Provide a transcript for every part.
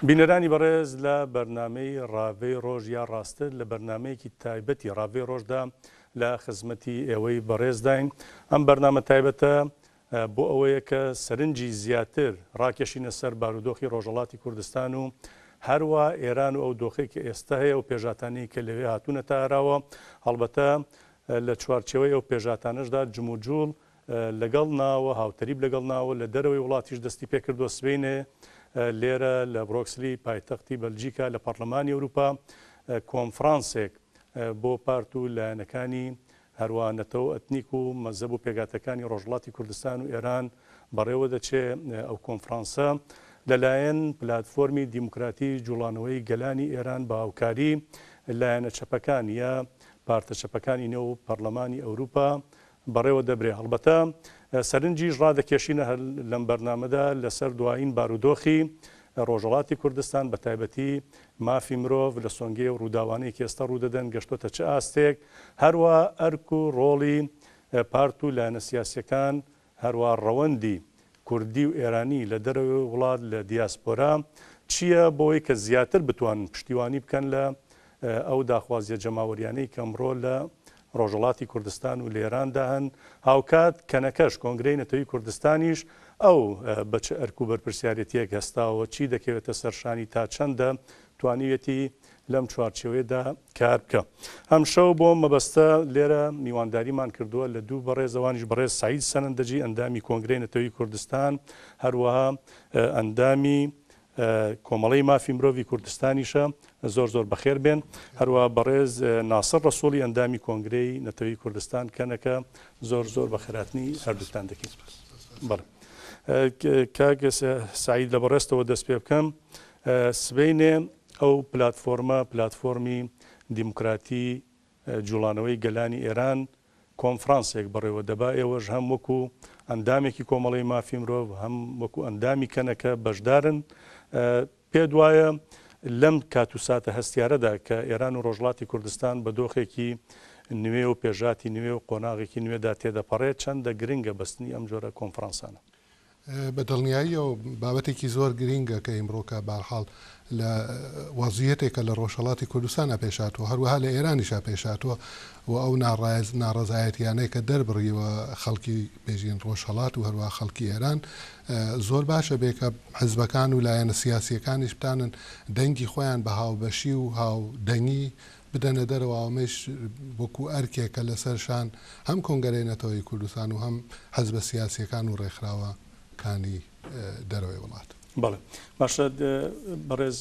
بینەرانی بەڕێز لە بەرنامەی ڕاڤەی ڕۆژ یا ڕاستتر لە بەرنامەیەکی تایبەتی ڕاڤەی ڕۆژدا لە خزمەتی ئێوەی بەڕێزداین. ئەم بەرنامە تایبەتە بۆ ئەوەیە کە سەرنجی زیاتر ڕاکێشینە سەر بارودۆخی ڕۆژهەڵاتی کوردستان و هەروا ئێران و ئەو دۆخەی کە ئێستا هەیە و پێشهاتانەی کە لەوێ هاتوونەتە ئاراوە، هەڵبەتە لە چوارچێوەی ئەو پێشهاتانەشدا جموجوڵ لەگەڵ ناوە، هاوتەریب لەگەڵ ناوە لە دەرەوەی وڵاتیش دەستی پێکردووە، سبەینێ لێرە لە برۆکسلی پایتەختی بەلجیکا لە پەڕلەمانی ئەوروپا کۆنفرانسێک بۆ پارت و لایەنەکانی هەروا نەتەوە و ئەتنیک و مەزهەب و پێکهاتەکانی ڕۆژهەڵاتی کوردستان و ئێران بەڕێوە دەچێ. ئەو کۆنفرانسە لە لایەن پلاتفۆرمی دیموکراتی جوڵانەوەی گەلانی ئێران بە هاوکاری لایەنە چەپەکان یا پارتە چەپەکانی نێو پەڕلەمانی ئەوروپا بەڕێوە دەبرێ. هەڵبەتە سەرنجیش ڕادەکێشینە هەر لەم بەرنامەدا لەسەر دوایین بارودۆخی ڕۆژهەڵاتی کوردستان بە تایبەتی مافی مرۆڤ لە سۆنگەی ئەو ڕووداوانەی کە ئێستا ڕوودەدەن گەشتۆتە چ ئاستێک، هەروا ئەرک و ڕۆڵی پارت و لایەنە سیاسیەکان، هەروا ڕەوەندی کوردی و ئێرانی لە دەرەوەی وڵات لە دیاسپۆرا چییە بۆوەی کە زیاتر بتوانن پشتیوانی بکەن لە ئەو داخوازیە جەماوەریانەی کە ئەمڕۆ لە ڕۆژهەڵاتی کوردستان و لە ئێراندا هەن، هاوکات کەنەکەش، کۆنگرەی نەتەوەی کوردستانیش، ئەو بە چ ئەرک و بەرپرسیارێتییەک هەستاوە، چی دەکەوێتە سەر شانی، تا چەندە توانیویەتی لەم چوارچێوەیەدا کار بکا. ئەمشەو بۆ ئەم مەبەستە لێرە میوانداریمان کردووە لە دوو بەڕێز، ئەوانیش بەڕێز سەعید سەنەندەجی ئەندامی کۆنگرەی نەتەوەی کوردستان، هەروەها ئەندامی کۆمەڵەی مافی مرۆڤی کوردستانیشە، زۆر زۆر بەخێر بێن. هەروەها بەڕێز ناسر ڕەسوڵی ئەندامی کۆنگرەی نەتەوەی کوردستان کەنەکە، زۆر زۆر بەخێرهاتنی هەردووکتان دەکەین. بەڵێ کاک سەعید لە بەڕێزتەوە دەست پێ بکەم. سبەینێ ئەو پلاتفۆرمە، پلاتفۆرمی دیموکراتی جوڵانەوەی گەلانی ئێران کۆنفرانسێک بەڕێوە دەبا، ئێوەش هەم وەکو ئەندامێکی کۆمەڵەی مافی مرۆڤ هەم وەکو ئەندامی کەنەکە بەشدارن. پێت وایە لەم کات و ساتە هەستیارەدا کە ئێران و ڕۆژهەڵاتی کوردستان بە دۆخێکی نوێ و پێشهاتی نوێ و قۆناغێکی نوێدا تێدەپەڕێت، چەندە گرنگە بەستنی ئەم جۆرە کۆنفرانسانە؟ بە دڵنیاییەوە بابەتێکی زۆر گرینگە کە ئیمڕۆکە بارحاڵ لە وەزیەتێکە لە ڕۆژهەڵاتی کوردستانا پێش هاتووە هەروەها لە ئێرانیشا پێش هاتووە و ئەو ناڕایز ناڕەزایەتیانەی کە دەربڕیوە خەڵکی بێژین ڕۆژهەڵات و هەروەها خەڵکی ئێران زۆر باشە بێ کە حزبەکان و لایەنە سیاسیەکانیش بتانن دەنگی خۆیان بە هاوبەشی و هاودەنگی بدەنە دەرەوە ئەمەیش وەکوو ئەرکێکە لەسەر شان هەم کۆنگەرەی نەتەوەیی کوردستان و هەم حزبە سیاسییەکان و ڕێکخراوەکانی دەرەوەی وڵات. بەڵێ باشە بەڕێز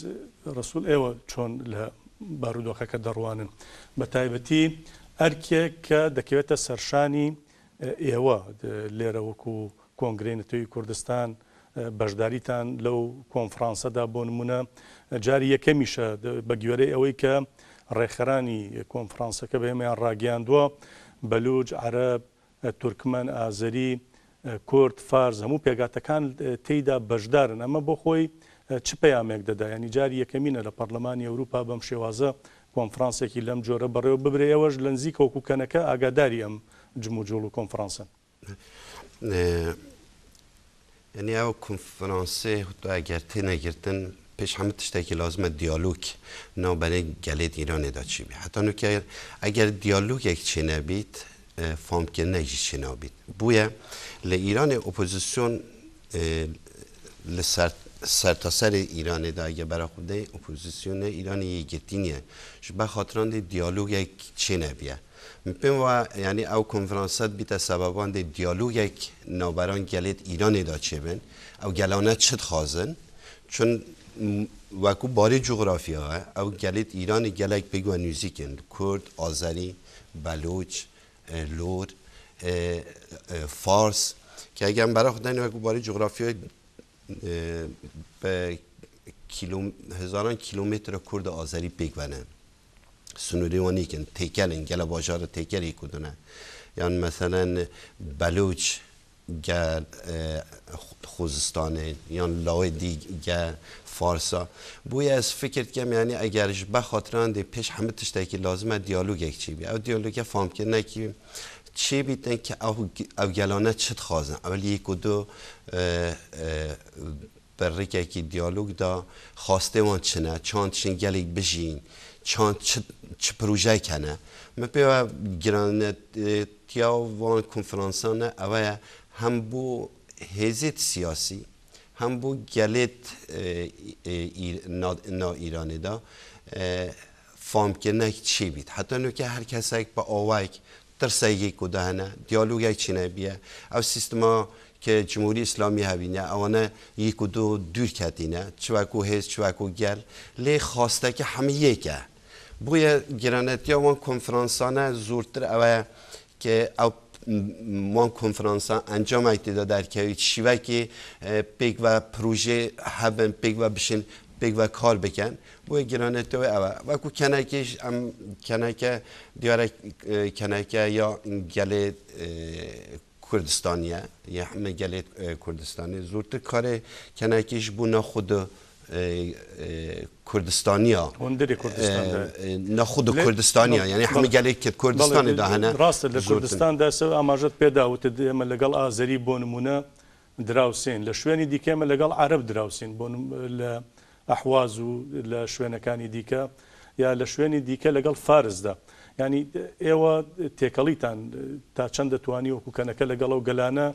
ڕەسووڵ ئێوە چۆن لە بارودۆخەکە دەڕوانن بە تایبەتی ئەرکێک کە دەکەوێتە سەرشانی ئێوە لێرە وەکو کۆنگرەی نەتەوەی کوردستان بەشداریتان لەو کۆنفرانسەدا بۆ نمونە جاری یەکەمیشە بە گوێرەی ئەوەی کە ڕێکخەرانی کۆنفرانسەکە بە ئێمەیان ڕاگەیاندووە بەلوج، عەرەب، تورکمەن، ئازەری، کورد، فارس هەموو پێکهاتەکان تێیدا بەشدارن ئەمە بۆ خۆی چ پەیامێک دەدا یانی جاری یەکەمینە لە پەڕلەمانی ئەوروپا بەم شێوازە کۆنفرانسێکی لەم جۆرە بەڕێوە ببرێ ئێوەش لە نزیکەوە وەکو کەنەکە ئاگاداری ئەم جموجوڵ و کۆنفرانسەن. یعنی ئەو کۆنفرانسێ ئەگەر تێنەگرتن پێش هەموو تشتێکی لازمە دیالوگ ناو بەرەی گەلێت ئیرانێدا چی بێ حتا نوکە ئەگەر دیالوگێک چێ نەبیت فامکردنێکی چێ نابیت بویە لە ئیرانێ ئۆپۆزیسیۆن لە سەرتاسەری ئیرانێدا ئەگەر بەرە خو بدەی ئۆپۆزیسیۆنە ئیرانی یەکگرتی نییە ji ber xatiran dê diyalogek çê nebîye. Min pêm wa yanî ew konferansa dibîte sebeban dê diyalogek navberan gelêt Îranê de çêbin. Ew gelane çi dixwazin? Çun wekû barê cografya e, ew gelêt Îranê gelek pêk we nûzîk in. Kurd, Azerî, Belûç, Lor, Fars ke eger em bera xwe denê wekû barê cografyayê bi hezaran kîlometre Kurd û Azerî pêk vene. Sinûrê wan yek in, têkel in, gela bajara têkel yek û dune. Yan meselen Belûç gel Xozistanê yan lawê dî gel Farsa. Bûye ez fikir dikim yanî eger ji be xatiran dê pêş hemû tiştekî lazim e diyalogek çêbî. Ew diyaloge famkirinekî çêbîtin ke ew ew gelane çi dixwazin. Ewil yek û du. بە ڕێکێکی دیالۆگدا خواستێ وان چنە، چان چن گەلێک بژین، چان چ چ پروژەیک هەنە. من پێ وایە گرانەتیا وان کۆنفرانسانە ئەوەیە هەم بۆ هێزێت سیاسی هەم بۆ گەلێت نا ئیرانێدا فامکردنێک چی بیت. حتا نوکە هەر کەسێک بە ئاوایک ترسێکی کودا هەنە، دیالۆگێک چی نەبیە، ئەو سیستما کە جمهوری ئیسلامی هەبینە ئەوانە یەک و دوو دوور کەتینە، چ وەکو هێز چ وەکو گەل، لێ خواستەکە هەمە یەکە. بۆیە گرانەتیا وان کۆنفرانسانە زۆرتر ئەوەیە کە ئەو وان کۆنفرانسان ئەنجامێک تێدا دەرکەویت، شیوەکی پێکوە پروژێ هەبن، پێکوە بشن، پێکوە کار بکەن. بۆیە گرانەتەوەی ئەوە وەکو کەنەکیش ئەم کەنەکە دیارە کەنەکە یا گەلێ کوردستانیە یا هەمە گەلێ کوردستانی زۆرتر کارێ کەنەکیش بوو ناخود کوردستانیا هوندری کوردستان ناخود کوردستانیا یعنی هەمە گەلێک کرد کوردستانی دا هەنە ڕاستە لە کوردستاندا ئاماژەت پێدا وتت ئێمە لەگەڵ ئازەری بۆ نمونە دراوسێین، لە شوێنی دیکە ئێمە لەگەڵ عەرەب دراوسێین، بۆ لە ئەحواز و لە شوێنەکانی دیکە یا لە شوێنی دیکە لەگەڵ فارسدا. یانی ئێوە تێکەڵیتان تا چەند دەتوانی وەکو کەنەکە لەگەڵ ئەو گەلانە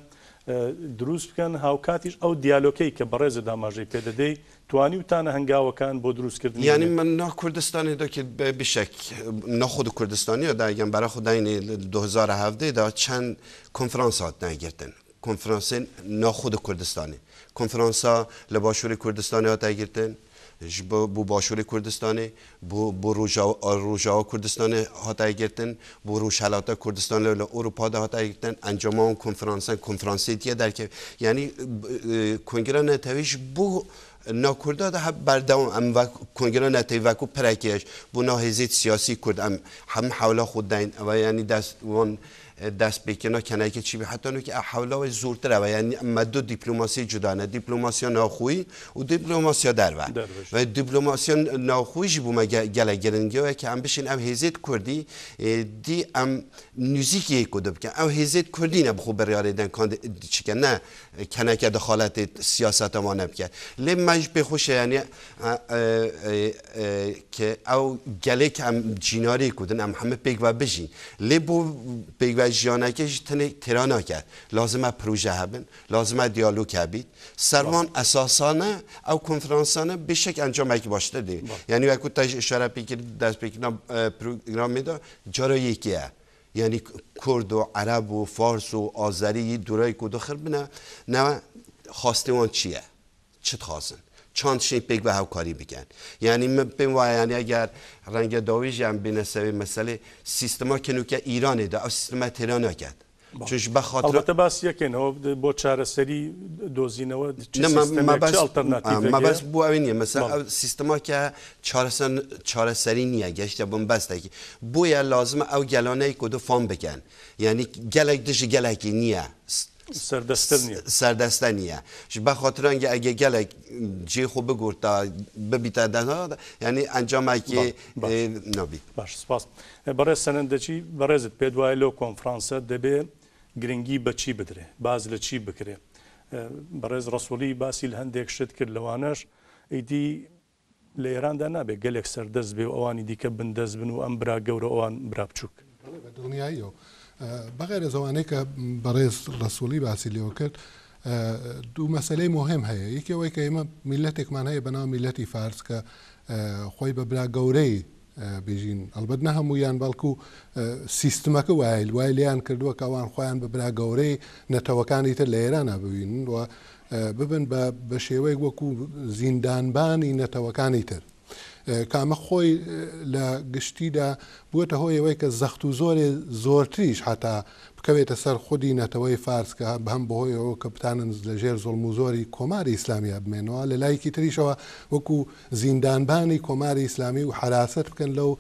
دروست بکەن، هاوکاتیش ئەو دیالۆکەی کە بەڕێزت ئاماژەی پێ دەدەی توانیوتانە هەنگاوەکان بۆ دروستکردنی یانی من نا کوردستانی دا که بشک نا خود کوردستانی دا گەم برا خود داینی 2017 دا چند کنفرانس هات نگرتن کۆنفرانسێن ناخود کوردستانê. Konferansa li Başûrê Kurdistanê hate girtin, ji bo bo Başûrê Kurdistanê, bo bo Rojava Kurdistanê hate girtin, bo Rojhelata Kurdistanê li Ewropa de hate girtin. Encama wan konferansan konferansê diye derkev. Yanî Kongira Netewî ji bo na Kurda de heb berdewam em vek Kongira Netewî vekû pirekê ji bo na hêzê siyasî Kurd em hemû hewla xwe deyn ew yanî dest wan دەست پێکردنا کەنەکە چی بی حتا نوکە حەولا وی زۆرتر ئەوە یعنی ئەمە دوو دیپلۆماسی جودانە دیپلۆماسیا ناوخۆیی و دیپلۆماسیا دەروە و دیپلۆماسیا ناوخۆیی بوومە گەلە گرنگەوە کە ئەم بشین ئەو هێزێت کوردی دی ئەم نزیکی یەک بکەن ئەو هێزێت کوردی نە بخۆ بڕیارێ دەن کاند چیکە نە کەنەکە دەخالەتی سیاسەتەوانە بکە لێ مەژ پێ خۆشە یعنی کە ئەو گەلێک ئەم جیناری کودن ئەم هەمە پێکوە بژین لێ بۆ پێکوە ژیانەکەش تەنێ تێرا ناکات لازمە پروژە هەبن لازمە دیالۆگ هەبیت سەروان ئەساسانە ئەو کۆنفرانسانە بێشک ئەنجامێکی باشتر دێ یعنی وەکو تاژ ئشارە پێکرد دەست پێکردنا پرۆگرامێدا جارە یەکیە یعنی کورد و عەرەب و فارس و ئازەری دوورای کود و خربنە نەوە خواستێوان چییە چ دخوازن چۆن شین پێک بە هاوکاری بکەن یعنی من پێم وایە یعنی ئەگەر ڕەنگە داویژیان بینە سەوی مەسەلەی سیستما کەنوکە ئیرانێدا ئەو سیستمە تێرا ناکات چونش بە خاطر ئەڵبەتە باس یەکەینەوە بۆ چارەسەری دۆزینەوە چ سیستمێک چ ئەڵتەرناتیڤێک مەبەست بۆ ئەوێ نییە مەسەل ئەو سیستما کە چارەسەری نییە گەشتە بنبەستێکی بۆیە لازمە ئەو گەلانەی کۆ دو فام بکەن یعنی گەلێک دژی گەلێکی نییە سەردەستە نییە. سەردەستە نییە. ژ بە خاترانگە ئەگە گەلێک جێ خۆ بگورتا ببیتە دەنها یعنی ئەنجامێکی نابی. باش سپاس. بەڕێز سەنەندەچی بەڕێزت پێت وایە لەو کۆنفرانسە دەبێ گرنگی بە چی بدرێ؟ باس لە چی بکرێ؟ بەڕێز ڕەسوڵی باسی لە هەندێک شت کرد لەوانەش ئیدی لە ئێراندا نابێ گەلێک سەردەست بێ و ئەوانی دیکە بندەست بن و ئەم برا گەورە و ئەوان برا بچووک. بەڵێ بە دڵنیاییەوە. بەغەیرەز ئەوانەی کە بەڕێز ڕەسووڵی باسی لێوە کرد، دوو مەسەلەی موهیم هەیە. یەکی ئەوەی کە ئێمە میللەتێکمان هەیە بە ناو میللەتی فارس کە خۆی بە برا گەورەی بێژین، ئەڵبەت نە هەموویان بەڵکو سیستمەکە وای وای لێیان کردووە کە ئەوان خۆیان بە برا گەورەی نەتەوەکانی تر لە ئێرانە ببینن و ببن بە بە شێوەیەک وەکو زیندانبانی نەتەوەکانی تر. کە ئەمە خۆی لە گشتیدا بووەتە هۆی ئەوەی کە زەخت و زۆرێ زۆرتریش حەتا بکەوێتە سەر خودی نەتەوەی فارس کە هەم بەهۆی ئەوە کە بتانن لە ژێر زوڵم و زۆری کۆماری ئیسلامییا بمێنەوە لە لایەکی تریشەوە وەکو زیندانبانی کۆماری ئیسلامی و حەراسەت بکەن لەو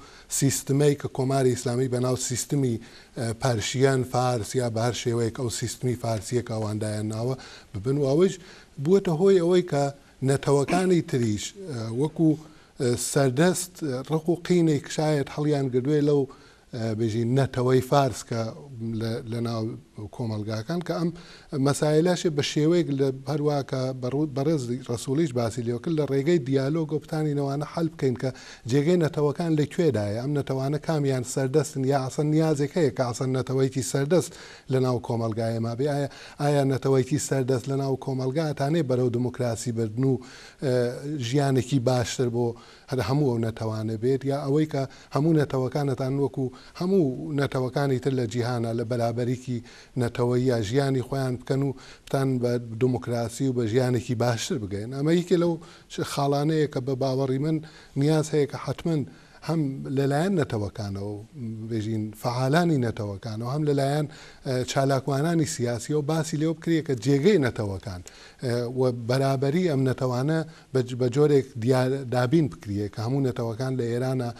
سیستمەی کە کۆماری ئیسلامی بە ناو سیستمی پەرشیەن، فارس، یا بە هەر شێوەیەک ئەو سیستمی فارسییە کە ئەوان دایان ناوە ببن و ئەوەیش بووەتە هۆی ئەوەی کە نەتەوەکانی تریش وەکو سەردەست ڕق و قینێک شایەد هەڵیان گردوێ لەو بێژین نەتەوەی فارس کە لە ناو. کۆمەڵگاکان کە ئەم مەسایلەشێ بە شێوەیەک لە هەروا کە بەڕێز ڕەسووڵیش باسی لێوە کرد لە ڕێگەی دیالۆگەوە بتانین ئەوانە حەل بکەین کە جێگەی نەتەوەکان لە کوێدایە ئەم نەتەوانە کامیان سەردەستن یا ئەسڵەن نیازێک هەیە کە ئەسڵەن نەتەوەیەکی سەردەست لە ناو کۆمەڵگا ئێمە بێ ئایا ئایا نەتەوەیەکی سەردەست لە ناو کۆمەڵگا ئەتانێ بەرەو دموکراسی بردن و ژیانێکی باشتر بۆ هەر هەموو ئەو نەتەوانە بێت یا ئەوەی کە هەموو نەتەوەکان ئەتانن وەکو هەموو نەتەوەکانی تر لە جیهانا لە بەرابەریی نەتەوەییا ژیانی خۆیان بکەن و بتان بە دموکراسی و بە ژیانێکی باشتر بگەن. ئەمە یەکێ لەو خاڵانەیە کە بە باوەڕی من نیاز هەیە کە حەتمەن هەم لە لایەن نەتەوەکانەوە و بێژین فەعالانی نەتەوەکانەوە هەم لە لایەن چالاکوانانی سیاسیەوە باسی لێوە بکرێ کە جێگەی نەتەوەکان و بەرابەری ئەم نەتەوانە بە جۆرێک دیار دابین بکریێ کە هەموو نەتەوەکان لە ئێرانە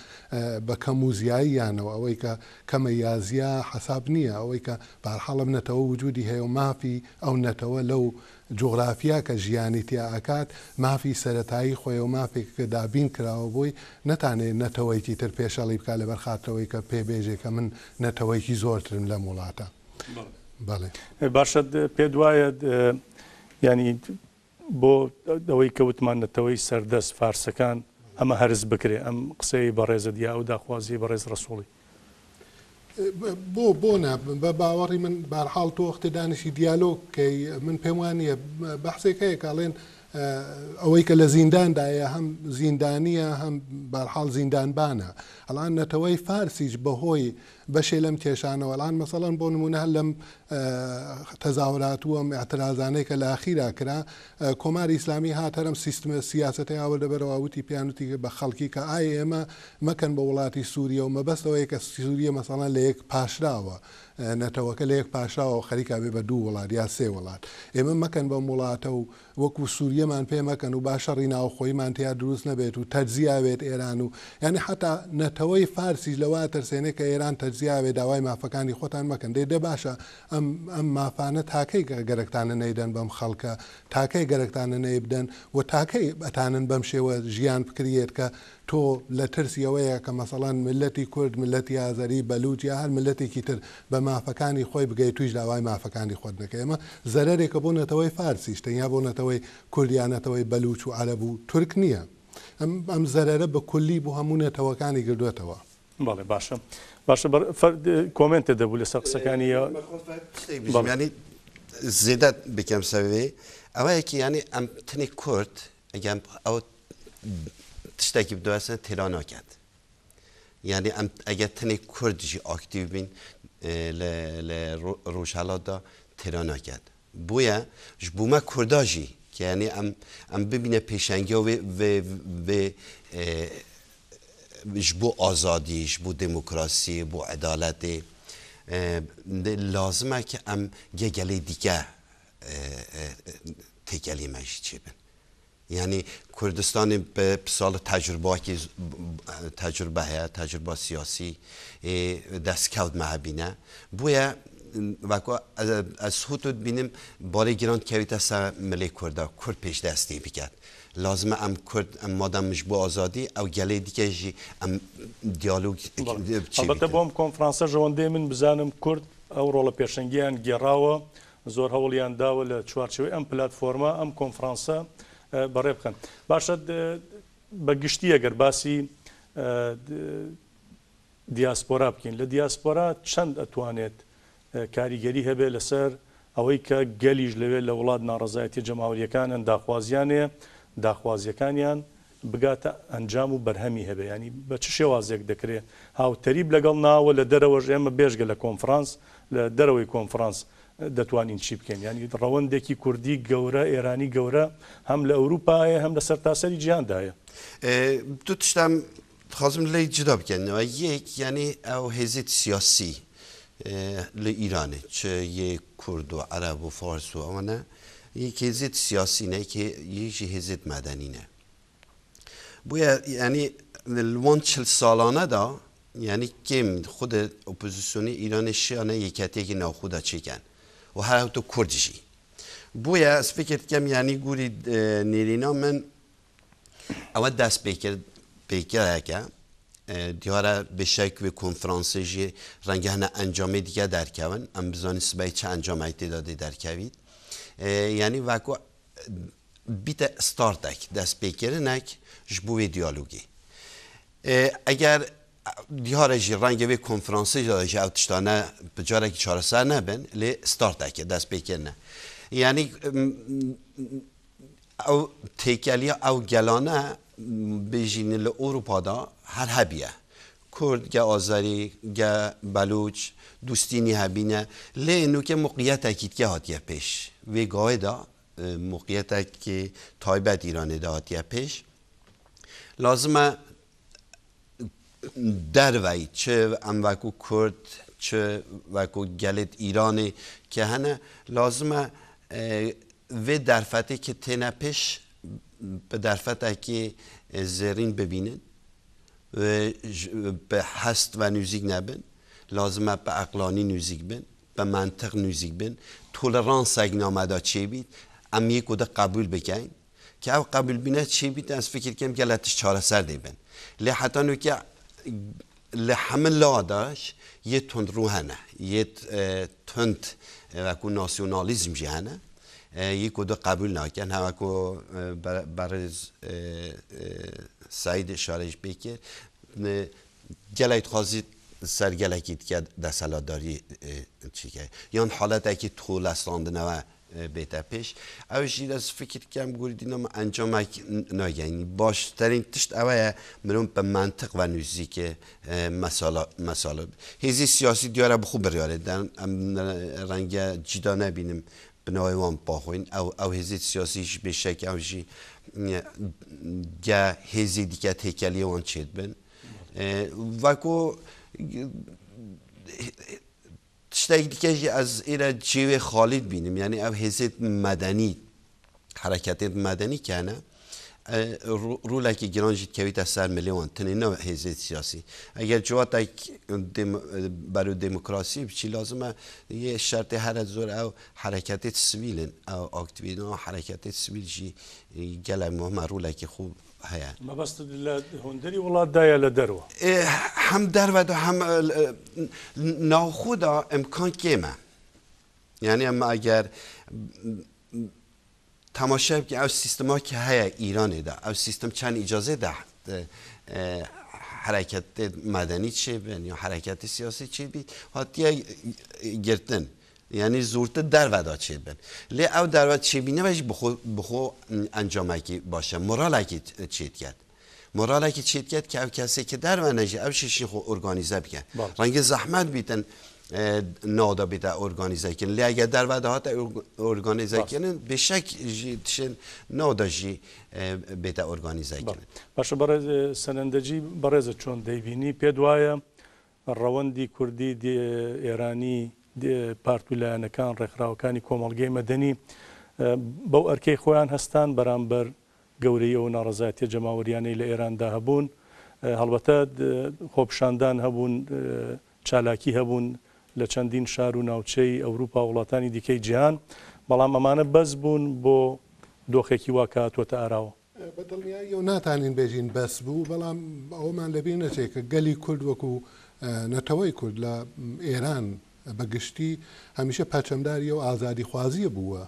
بە کەم و زیاییانەوە ئەوەی کە کەمە یا زیا حەساب نییە ئەوەی کە بەهەرحاڵ ئەم نەتەوە وجودی هەیە و مافی ئەو نەتەوە لەو جوغرافیا کە ژیانی تیا ئەکات مافی سەرەتایی خۆیە و مافێکە کە دابین کراوە بۆی نەتانێ نەتەوەیەکی تر پێشەڵی بکا لەبەر خاترەوەی کە پێ بێژێ کە من نەتەوەیەکی زۆرترم لەم وڵاتە. بەڵێ. باشە پێت وایە یانی بۆ ئەوەی کە وتمان نەتەوەی سەردەست، فارسەکان، ئەمە هەرس بکرێ، ئەم قسەیەی بەڕێزت یا ئەو داخوازیەی بەڕێز ڕەسووڵی؟ بۆ بۆ نا؟ بە باوەڕی من بارحاڵ تۆ وەختێ دانیشی دیالۆگ بکەی من پێم وا نییە بەحسێک هەیە کە ئەڵێن ئەوەی کە لە زینداندایە هەم زیندانییە هەم بارحاڵ زیندانبانە ئەڵان نەتەوەی فارسیش بەهۆی بەشێ لەم کێشانەوە ئەلان مەسەڵەن بۆ نموونە هەر لەم تەزاهورات و ئەم ئیعترازانەی کە لە ئاخیرا کرا کۆماری ئیسلامی هات هەر ئەم سیستمە سیاسەتەی ئاوردە بەرەوە وتی پێیان وتی بە خەڵکی کە ئای ئێمە مەکەن بە وڵاتی سووریە و مەبەست ئەوەیە کە سووریە مەسەڵەن لە یەک پاشراوە نەتەوەکە لە یەک پاشراوە و خەریکا بێ بە دوو وڵات یا سێ وڵات ئێمە مەکەن بەم وڵاتە و وەکو سوریەمان پێ مەکەن و با شەڕی ناوخۆیمان تیا دروست نەبێت و تەجزیە بێت ئێران و یانی حەتا نەتەوەی فارسیش لەوە ئەترسێنێ کە ئێران تەجزیە بێ داوای مافەکانی خۆتان مەکەن دەی دە باشە ئەم ئەم مافانە تاکەی گەرەکتانە نەیدەن بەم خەڵکە تاکەی گەرەکتانە نەیبدەن و تاکەی ئەتانن بەم شێوە ژیان بکریێت کە تۆ لە ترسی ئەوەیە کە مەسەڵەن میللەتی کورد، میللەتی ئازەری، بەلوچ یا هەر میللەتێکی تر بە مافەکانی خۆی بگەی تویش داوای مافەکانی خۆت نەکەی. ئەمە زەرەرێکە بۆ نەتەوەی فارسیش، تەنیا بۆ نەتەوەی کورد یا نەتەوەی بەلوچ و عەرەب و تورک نییە. ئەم ئەم زەرەرە بە کولی بۆ هەموو نەتەوەکانی گردۆتەوە. بەڵێ باشە باشە بەڕ فەر کۆمێنتت دەبوو لەسەر قسەکانی یا شتێک بژم یانی زێدە بکەم سەر وێ ئەوەیە کی یانی ئەم تنی کورد ئەگەم ئەو تشتێکی بدۆزن تێرا ناکات یعنی ئەم ئەگەر تەنێ کورد ژی ئاکتیو بین لە ڕۆژهەڵاتدا تێرا ناکات بۆیە ژ بوومە کووردا ژی کە یعنی ئەم ئەم ببینە پێشەنگیا وێ وێ ژ بۆ ئازادی ژ بۆ دموکراسی بۆ عەدالەتێ لازمە کە ئەم گەگەلێ دیکە تێکەلی مەژی چێ بن یانی کوردستانی بە ساڵ تەجروباکی تەجروبە هەیە تەجروبە سیاسی دەستکەوت مە هەبینە بۆیە وەکو ئەز هوت بینم بارێ گران کەویتە سەر ملێ کوردا کورد پێش دەستی بکات لازمە ئەم کورد ئەم مادەم مش بۆ ئازادی ئەو گەلێ دیکە ژی ئەم دیالۆگ ئەڵبەتە بۆم کۆنفرانسە ژەوەندەی من بزانم کورد ئەو ڕۆڵە پێشەنگیان گێڕاوە زۆر هەوڵیان داوە لە چوارچێوەی ئەم پلاتفۆرمە ئەم کۆنفرانسە بەڕێ بخەن. باشە بە گشتی ئەگەر باسی دیاسپۆرا بکەین، لە دیاسپۆرا چەند ئەتوانێت کاریگەری هەبێت لەسەر ئەوەی کە گەلیش لەوێ لە وڵات ناڕەزایەتیە جەماوەریەکانن داخوازیان هەیە داخوازیەکانیان بگاتە ئەنجام و بەرهەمی هەبێ یانی بە چ شێوازێک دەکرێ هاوتەریب لەگەڵ ناوە لە دەرەوەش ئێمە بێژگە لە کۆنفرانس لە دەرەوەی کۆنفرانس دەتوانین چی بکەین یانی ڕەوەندێکی کوردی گەورە ئێرانی گەورە هەم لە ئەوروپا هەیە هەم لە سەرتاسەری جیهاندا هەیە. دوو تشتم دخوازم لێی جدا بکەنەوە یەک یانی ئەو هێزێت سیاسی لە ئیرانێ چ یە کورد و عەرەب و فارس و ئەوانە یەک هێزێت سیاسی نە یەکیش هێزێت مەدەنی نە بۆیە یانی لەوان چل ساڵانەدا یانی کێم خود ئۆپۆزیسیۆنی ئیرانێ شیانە یەکەتێکی ناوخۆدا چێکەن و هەر هەوتۆ کوردژی بۆیە ئەس فکر دکەم یانی گوری نێرینا من ئەوە دەست پێکرد پێکایەکە. دیارە بێشەک وێ کۆنفرانسێ ژی ڕەنگە هەنە ئەنجامێ دیکە دەرکەون، ئەم بزانین سبەی چ ئەنجامێک تێدا دێ دەرکەویت. یانی وەکو بیتە ستارتێک، دەستپێکردنێک ژ بۆ وێ دیالۆگی. ئەگەر دیارە ژی ڕەنگە وێ کۆنفرانسێ ژی ئەو تشتانە بە جارێکی چارەسەر نەبن، لێ ستارتێکە، دەستپێکردنە. یانی ئەو تێکەلیە ئەو گەلانە بێژین لە ئەوروپادا هەر هەبیە. کورد گە ئازەری گە بەلوچ دوستینی هەبینە لێ نوکە موقعیەتێکی دیکە هاتیە پێش. وێ گاوێدا موقعیەتێکی تایبەت ئیرانێدا هاتیە پێش. لازمە دەرڤەی چ ئەم وەکو کورد چ وەکو گەلێت ئیرانێ کە هەنە لازمە ڤێ دەرفەتێ کە تێنە پێش بە دەرفەتێکی زێرین ببینن بە هەست و نزیک نەبن لازمە بە عەقلانی نزیک بن بە مەنتق نزیک بن تۆلرانسێک نامەدا چێ بیت ئەم یەک و دە قبول بکەین کە ئەو قبول بینە چی بیت ئەز فکر کەم گەلە تش چارەسەر دەبن لێ حتا نوکە لە هەمە لاداش یە تند ڕوو هەنە یە تند وەکو ناسیۆنالیزم ژی هەنە یەک و دو قبول ناکەن هەوەکو بەڕێز سعید اشارەش پێ کرد گەلێک دخوازیت سەر گەلێکی دیکە دەسەلاتداری چیکە یان حاڵەتێکی تۆلەساندنەوە بێتە پێش ئەوشی دەست فکر کەم گوردینم ئەنجامێک ناگەینی باشترین تشت ئەوەیە مرۆڤ بە مەنتق و نزیک مەسالە مەسالە هێزی سیاسی دیارە بخۆ بڕیارێ دەن ئەم ڕەنگە جیدا نەبینم بناوی وان پاخۆین ئەو ئەو هێزی سیاسیش بێشەک ئەوژی گە هێزی دیکە تێکەلی وان چێت بن وەکو تشتێک دیکە ژی ئەز ئێرە جێوێ خالیت بینم یعنی ئەو هێزێت مەدەنی حرەکەتێت مەدەنی کەنە ڕوولێکی گرانژی کەویتە سەر ملیۆن تنێ نە هێزێت سیاسی ئەگەر جواتێک بەرو دێموکراسی بچی لازمە یە شەرتێ هەرە زۆر ئەو حرەکەتێت سویلن ئەو ئاکتیڤین حرەکەتێت سویل ژی گەلە مهمە ڕوولێکی خوب هەیە. مەبەستت لە هوندری وڵاتدا یا لە دەروە؟ هەم دەروەدا هەم ناوخۆدا ئیمکان کێمە. یعنی ئەمە ئەگەر تەماشا بکەین ئەو سیستما کە هەیە ئیرانێدا ئەو سیستم چەند ئیجازە دا حرەکەت مەدەنی چێ بن یا حرەکەتی سیاسی چێ بیت هاتیە گرتن یانی زۆرتر دەرڤەدا چێ بن لێ ئەو دەرڤە چێبینەوەش بخۆ بخۆ ئەنجامێکی باشە مۆرالێکی چێت کرد مۆرالێکی چێت کرد کە ئەو کەسێک کە دەرڤە نەژی ئەو شیشی خۆ ئۆرگانیزە بکە ڕەنگە زەحمەت بیتن نادا بیتە ئۆرگانیزەکردن لێ ئەگەر دەرڤە دەهاتە ئۆرگانیزەکردن بێشەک ژی تشن نادا ژی بێتە ئۆرگانیزەکردن. باشە بەڕێز سەنەندەجی بەڕێزت چۆن دەیبینی پێت وایە ڕەوەندی کوردی، ئێرانی، پارت و لایەنەکان، ڕێکخراوەکانی کۆمەڵگەی مەدەنی بەو ئەرکەی خۆیان هەستان بەرامبەر گەورەیی ئەو ناڕەزایەتیە جەماوەریانەی لە ئێراندا هەبوون. هەڵبەتە خۆپیشاندان هەبوون، چالاکی هەبوون لە چەندین شار و ناوچەی ئەوروپا و وڵاتانی دیکەی جیهان، بەڵام ئەمانە بەس بوون بۆ دۆخێکی وا کە هاتووەتە ئاراوە. بە دڵنیاییەوە ناتانین بێژین بەس بوو، بەڵام ئەوەمان لەبیر نەچێت کە گەلی کورد وەکو نەتەوەی کورد لە ئێران بە گشتی هەمیشە پەرچەمداری ئەو ئازادیخوازییە بووە.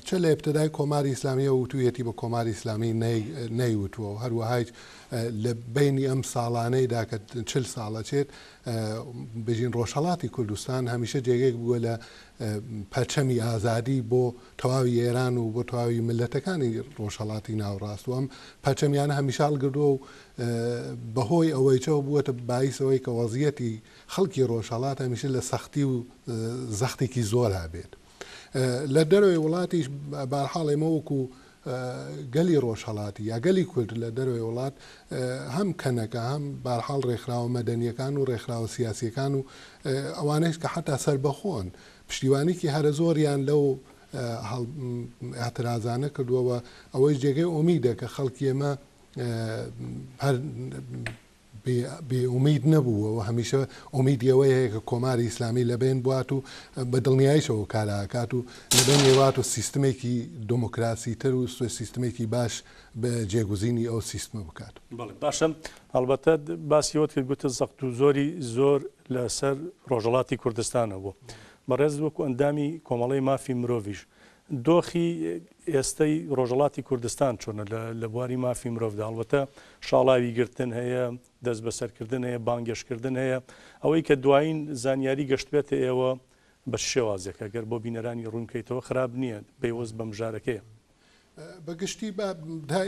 چ لە ئیبتدای کۆماری ئیسلامییەوە وتوویەتی بە کۆماری ئیسلامی نەیوتووە و هەروەهایش لە بەینی ئەم ساڵانەیدا کە 40 ساڵ ئەچێت بژین ڕۆژهەڵاتی کوردستان هەمیشە جێگەیەک بووە لە پەرچەمی ئازادی بۆ تەواوی ئێران و بۆ تەواوی میللەتەکانی ڕۆژهەڵاتی ناوەڕاست و ئەم پەرچەمیانە هەمیشە هەڵگردووە و بەهۆی ئەوەیچەوە بووەتە بایس ئەوەی کە وەزیەتی خەڵکی ڕۆژهەڵات هەمیشە لە سەختی و زەختێکی زۆرا بێت. لە دەرەوەی وڵاتیش بارحاڵ ئێمە وەکو گەلی ڕۆژهەڵاتی یا گەلی کورد لە دەرەوەی وڵات هەم کەنەکە هەم بارحاڵ ڕێکخراوە مەدەنیەکان و ڕێکخراوە سیاسیەکان و ئەوانەیش کە حەتا سەربەخۆن پشتیوانیکی هەرە زۆریان لەو ئیعترازانە کردووە و ئەوەیش جێگەی ئومیدە کە خەڵکی ئێمە هەر بێ ئومید نەبووە و هەمیشە ئومیدی ئەوەی هەیە کە کۆماری ئیسلامی لە بەین بوات و بە دڵنیاییشەوە کار ئەکات و لە بەین ئەیوات و سیستمێکی دموکراسی تر و سیستمێکی باش جێگوزینی ئەو سیستمە بکات. بەڵێ باشە هەڵبەتە باسی ئەوەت کرد گوتت زەخت و زۆری زۆر لە سەر ڕۆژهەڵاتی کوردستان هەبوو. بەڕێزت وەکوو ئەندامی کۆمەڵەی مافی مرۆڤیش دۆخی ئێستەی ڕۆژهەڵاتی کوردستان چۆنە لە بواری مافی مرۆڤدا؟ هەڵبەتە شاڵاوی گرتن هەیە، دەستبەسەرکردن هەیە، بانگێشتکردن هەیە. ئەوەی کە دوایین زانیاری گەشتبێتە ئێوە بە چ شێوازێکە؟ گەر بۆ بینەرانی ڕوون بکەیتەوە خراپ نییە، پەیوەست بە مژارەکەیە. بە گشتی با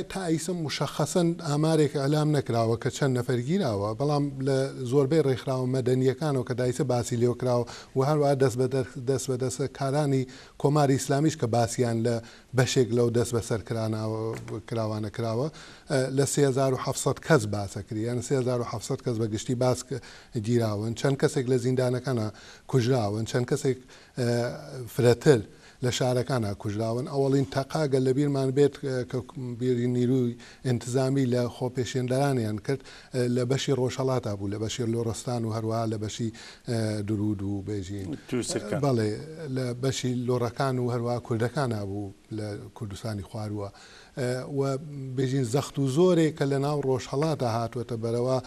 تا ئیسە موشەخەسەن ئامارێک ئیعلام نەکراوە کە چەند نەفەر گیراوە، بەڵام لە زۆربەی ڕێکخراوە مەدەنییەکانەوە کە دایسە باسی لێوە کراوە و هەروەها دەستبەدەستکارانی کۆماری ئیسلامیش کە باسیان لە بەشێک لەو دەستبەسەر کراوانە کراوە لە 3700 کەس باس ئەکری یان 3700 کەس بە گشتی باس گیراون چەند کەسێک لە زیندانەکانا کوژراون چەند کەسێک فرەتر لە شارەکانا کوژراون. ئەوەڵین تەقە گەر لە بیرمان بێت کە بیری نیروی ئینتزامی لە خۆپێشێندەرانیان کرد لە بەشی ڕۆژهەڵاتا بوو لە بەشی لۆڕستان و هەروەها لە بەشی دروود و بێژین بەڵێ لە بەشی لۆڕەکان و هەروەها کوردەکانا بوو لە کوردستانی خوارووە و بێژین زەخت و زۆرێک کە لە ناو ڕۆژهەڵاتا هاتووەتە بەرەوە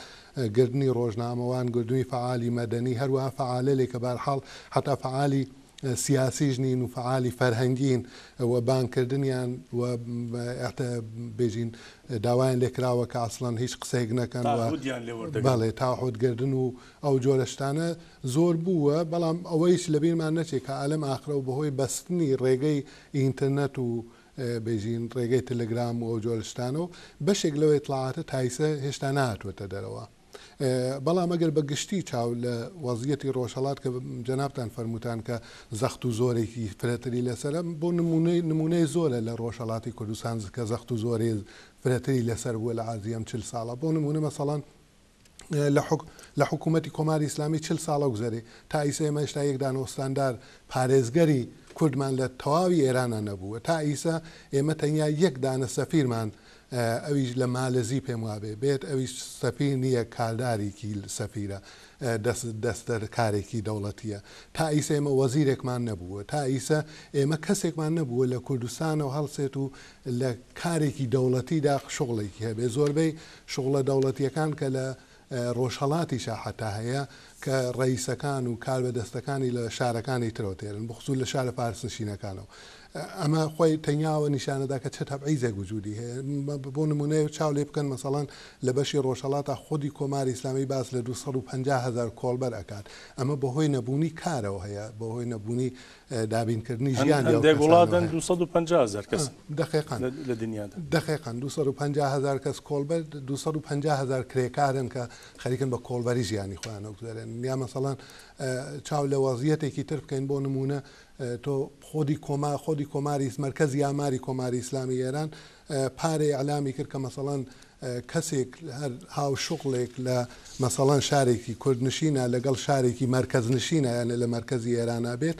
گردنی ڕۆژنامەوان گردنی فەعالی مەدەنی هەروەها فەعالەلێک کە بارحاڵ حەتا فەعالی سیاسیش نین و فەعالی فەرهەنگین و بانگ کردنیان و بێژین داوایان لێکراوە کە ئەسڵەن هیچ قسەیەک نەکەن و تاحودیان لێ وەردەگرن. بەڵێ تاحود گردن و ئەو جۆرە شتانە زۆر بووە بەڵام ئەوەیش لەبیرمان نەچێ کە ئالەم ئاخرەو بەهۆی بەستنی ڕێگەی ئینترنەت و بێژین ڕێگەی تلگرام و ئەو جۆرە شتانە و بەشێک لەو ئیتڵاعاتە تایسە هێشتا نەهاتووەتە دەرەوە. بەڵام ئەگەر بە گشتی چاو لە وەزیەتی ڕۆژهەڵات کە جەنابتان فەرمووتان کە زەخت و زۆرێکی فرەتری لەسەرە بۆ نموونەی نموونەی زۆرە لە ڕۆژهەڵاتی کوردستان کە زەخت و زۆری فرەتری لەسەر بووە لە عەرزی ئەم چل ساڵە بۆ نموونە مەسەڵەن لە حک لە حکوومەتی کۆماری ئیسلامی چل ساڵە گوزەرێ تا ئیسە ئێمە هێشتا یەک دانە ئوستاندار پارێزگەری کوردمان لە تەواوی ئێرانا نەبووە تا ئیسە ئێمە تەنیا یەک دانە سەفیرمان ئەویش لە مالزی پێم وابێ بێت ئەویش سەفیر نییە کاردارێکی سەفیرە دەست دەستەرکارێکی دەوڵەتیە تا ئیسە ئێمە وەزیرێکمان نەبووە تا ئیسە ئێمە کەسێکمان نەبووە لە کوردستانەوە هەڵسێت و لە کارێکی دەوڵەتیدا شوغڵێکی هەبێ زۆربەی شوغڵە دەوڵەتیەکان کە لە ڕۆژهەڵاتیشا حەتا هەیە کە ڕەئیسەکان و کاربەدەستەکانی لە شارەکانی ترەوە تێرن بخسوس لە شارە فارسنشینەکانەوە ئەمە خۆی تەنیا ئەوە نیشانەدا کە چ تەبعیزێک وجودی هەیە بۆ نمونەیە چاو لێ بکەن مەسەڵەن لە بەشی ڕۆژهەڵاتا خودی کۆماری ئیسلامی باس لە 250 هەزار کۆڵبەر ئەکات ئەمە بەهۆی نەبوونی کارەوە هەیە بەهۆی نەبوونی دابینکردنی ژیانی ئەو هەندێک کەسانەوە وڵاتن هەیە. 250 هەزار کەس دەقیقەن لە دنیادا. دەقیقەن 250 هەزار کەس کۆڵبەر 250 هەزار کرێکارن کە خەریکن بە کۆڵبەری ژیانی خۆیان ئەگوزەرێنن یا مەسەڵەن چاو لە وەزیەتێکی تر بکەین بۆ نموونە تۆ خۆدی کۆما خۆدی کۆماری مەرکەزی ئاماری کۆماری ئیسلامی ئێران پارێ ئیعلامی کرد کە مەسەڵەن کەسێک هەر هاوشوغڵێک لە مەسەڵەن شارێکی کوردنشینە لەگەڵ شارێکی مەرکەزنشینە یانێ لە مەرکەزی ئێرانا بێت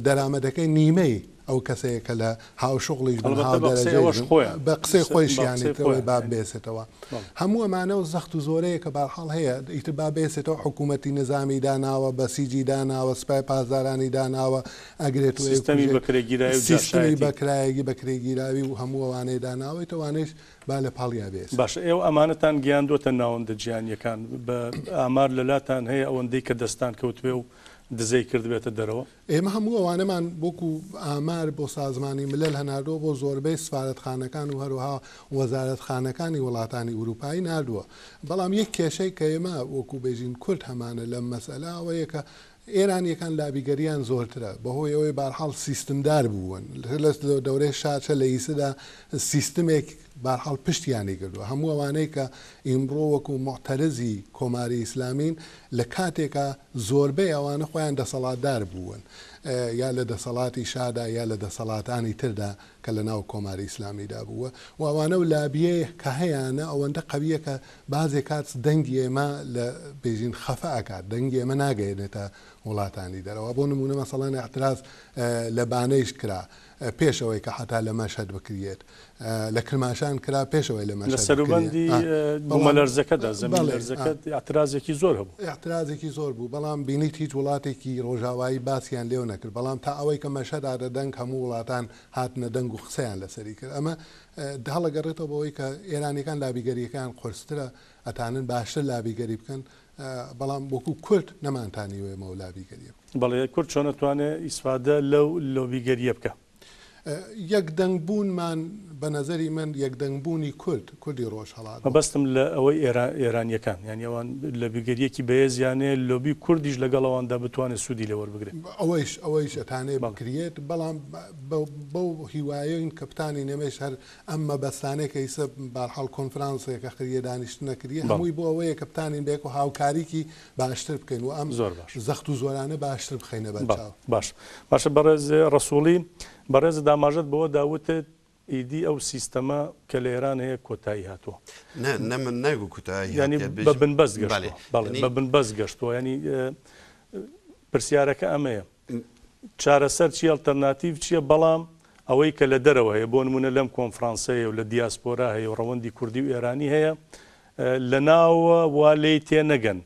دەرامەدەکەی نیمەی ئەو کەسەیە کە لە هاوشوغڵیش بن ئەڵبەتە بە قسەی هاودەرەجەیش ئەوەش بن خۆیان بە قسەی بە خۆیشیان قسەی ئیتر ئەوەی خۆیان با یانی بێسێتەوە بەڵێ. هەموو ئەمانە و زەخت و زۆرەیە کە بارحاڵ هەیە ئیتر با بێسێتەوە حکوومەتی نزامی داناوە بەسیجی داناوە سپای پاسدارانی داناوە ئەگرێت و سیستەمی ئەیکوژێت بەکرێگیراوی و سیستمی جاشایەتی. بەکرایەگی بەکرێگیراوی و هەموو ئەوانەی داناوە ئیتر ئەوانەیش با لە پاڵیا بێسێ. باشە ئێوە ئەمانەتان گەیاندۆتە ناوەندە جیهانیەکان بە ئامار لەلاتان هەیە ئەوەندەی کە دەستان کەوتبێ و دزەی کردبێتە دەرەوە؟ ئێمە هەموو ئەوانەمان وەکو ئامار بۆ سازمانی ملل هەناردووە بۆ زۆربەی سفارەتخانەکان و هەروەها وەزارەتخانەکانی وڵاتانی ئورووپایی ناردووە. بەڵام یەک کێشەی کە ئێمە وەکو بێژین کورد هەمانە لەم مەسئەلە ئەوەیە کە ئێرانییەکان لابیگەرییان زۆرترە بەهۆی ئەوەی بارحاڵ سیستمدار بوون لە دەورەی شا چە لە ئیسەدا سیستمێک بارحاڵ پشتیانی گردووە هەموو ئەوانەی کە ئیمڕۆ وەکو موعتەرزی کۆماری ئیسلامین لە کاتێکا زۆربەی ئەوانە خۆیان دەسەڵاتدار بوون یا لە دەسەڵاتی شادا یا لە دەسەڵاتانی تردا کە لە ناو کۆماری ئیسلامیدا بووە و ئەوانە و لابیەی کە هەیانە ئەوەندە قەویە کە بازێ کات دەنگی ئێمە لە بێژین خەفە ئەکات دەنگی ئێمە ناگەیەنێتە وڵاتانی دەرەوە. بۆ نموونە مەسەڵەن ئیعتراز لە بانەیش کرا پێش ئەوەی کە حەتا لە مەشهەد بکریێت. لە کرماشان کرا پێش ئەوەی لە لە مەشهەد بکریێت. سەروبەندی بەڵام بوومەلەرزەکەدا، بەڵێ زەمینلەرزەکە ئیعترازێکی زۆر هەبوو. ئیعترازێکی زۆر بوو، بەڵام بینیت هیچ وڵاتێکی ڕۆژاوایی باسیان لێو نەکرد. بەڵام تا ئەوەی کە مەشهەد هاتە دەنگ هەموو وڵاتان هاتنە دەنگ و قسەیان لەسەری کرد. ئەمە هەڵەگەڕێتەوە بەوەی کە ئێرانیەکان لابیگەریەکەیان قورسترە، ئەتانن باشتر لابیگەری بکەن، بەڵام وەکو کورد نەمانتانیوە ئێمە ئەو لابیگەریە بکەین. بەڵێ کورد چۆن ئەتوانێ ئیسفادە لەو لۆبیگەریە بکا؟ یەک دەنگ بوونمان بە نەزەری من یەک دەنگ بوونی کورد، کوردی ڕۆژهەڵات بۆ. مەبەستم لە ئەوەی ئێرانیەکان یانی ئەوان لۆبیگەریەکی بەهێزیان هەیە لۆبی کوردیش لەگەڵ ئەواندا بتوانێ سوودی لێ وەربگرێ. ئەوەیش ئەوەیش ئەتانێ بکریێت بەڵام بەو هیوایەین کە بتانین ئێمەیش هەر ئەم مەبەستانەی کە ئیسە بارحاڵ کۆنفرانسێکە خریە دانیشتنە کریە هەمووی بۆ ئەوەیە کە بتانین بەیەکەوە هاوکاریکی باشتر بکەین و ئەم زۆر باش. زەخت و زۆرانە باشتر بخەینە بەر چاو. باش باشە بەڕێز ڕەسوڵی بەڕێزت ئاماژەت بەوە دا وتت ئیدی ئەو سیستەمە کە لە ئێران هەیە کۆتایی هاتووە. نا نا من نەگو کۆتایی یانی هاتیە بە بێژم بنبەست بەڵێ گەشتووە بەڵێ یانی بە بنبەست گەشتووە یانی پرسیارەکە ئەمەیە چارەسەر چیە ئەڵتەرناتیڤ چیە بەڵام ئەوەی کە لە دەرەوە هەیە بۆ نمونە لەم کۆنفرانسەیە و لە دیاسپۆرا هەیە و ڕەوەندی کوردی و ئێرانی هەیە لە ناوە وا لێی تێنەگەن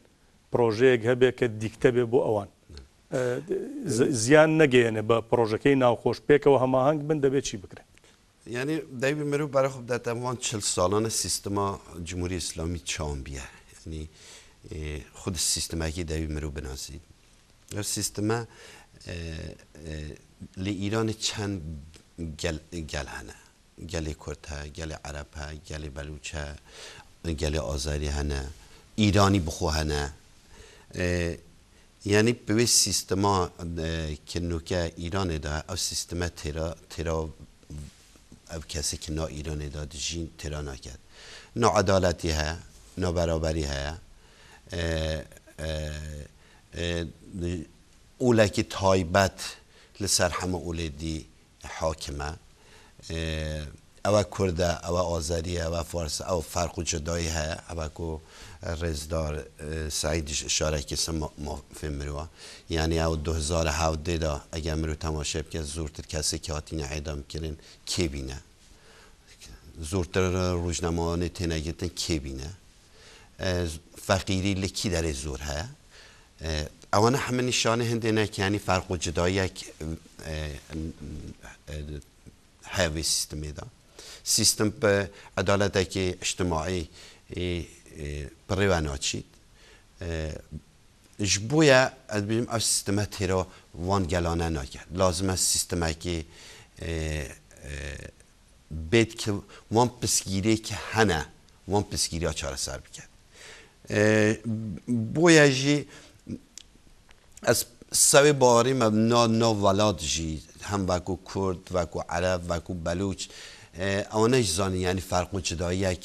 پرۆژەیەک هەبێ کە دیکتە بێ بۆ ئەوان زیان نەگەیەنێ بە پرۆژەکەی ناوخۆش پێکەوە هەماهەنگ بن دەبێ چی بکرێ؟ یانی دەبی مرۆڤ بەرە خو بداتە وان چل ساڵانە سیستما جمهوری ئیسلامی چاون بیە یانی خود سیستمەکی دەبی مرۆڤ بناسیت ئەو سیستمە لە ئیران چەند گەل هەنە گەلی کورد هە گەلی عەرەب هە گەلی بەلوچ هە گەلی ئازەری هەنە ئیرانی بخۆ هەنە یانی بەوێ سیستما کە نوکە ئیرانێ دا ئەو سیستمە تێرا تێرا ئەو کەسێ کە نا ئیرانێ دا دژین تێرا ناکات ناعەدالەتی هەیە نابەرابەری هەیە ئولەکی تایبەت لەسەر هەموو ئولێ دی حاکمە ئەوە کوردە ئەوە ئازەریە ئەوە فارسە ئەو فەرق و جودایی هەیە ئەوە کو ڕێزدار سەعیدیش ئشارە کرد سە مافێ مروە یانی ئەو 2017 دا ئەگەر مرو تەماشای بکە زۆرتر کەسێ کە هاتینە عێدام کردن کێ بینە زۆرتر ڕوژنامەوانێ تێنەگرتن کێ بینە فەقیری لە کی دەرێ زۆر هەیە ئەوانە هەمە نیشانەی هەندێ نەکیانی فەرق و جدایەک هەیە وێ سیستمێدا سیستم بە عەدالەتێکی ئیجتماعی بڕێوە ناچیت ژ بۆیە ئەز بێژم ئەو سیستمە تێرا وان گەلانە ناکات لازمە سیستمێکی بێت کە وان پسگیرێ کە هەنە وان پسگیریا چارەسەر بکات بۆیە ژی ئەز سەوێ باوەڕیمە نا نا وەلات ژی هەم وەکو کورد وەکو عەرەب وەکو بەلوچ ئەوانەیش زانین یانی فەرق و جداییەک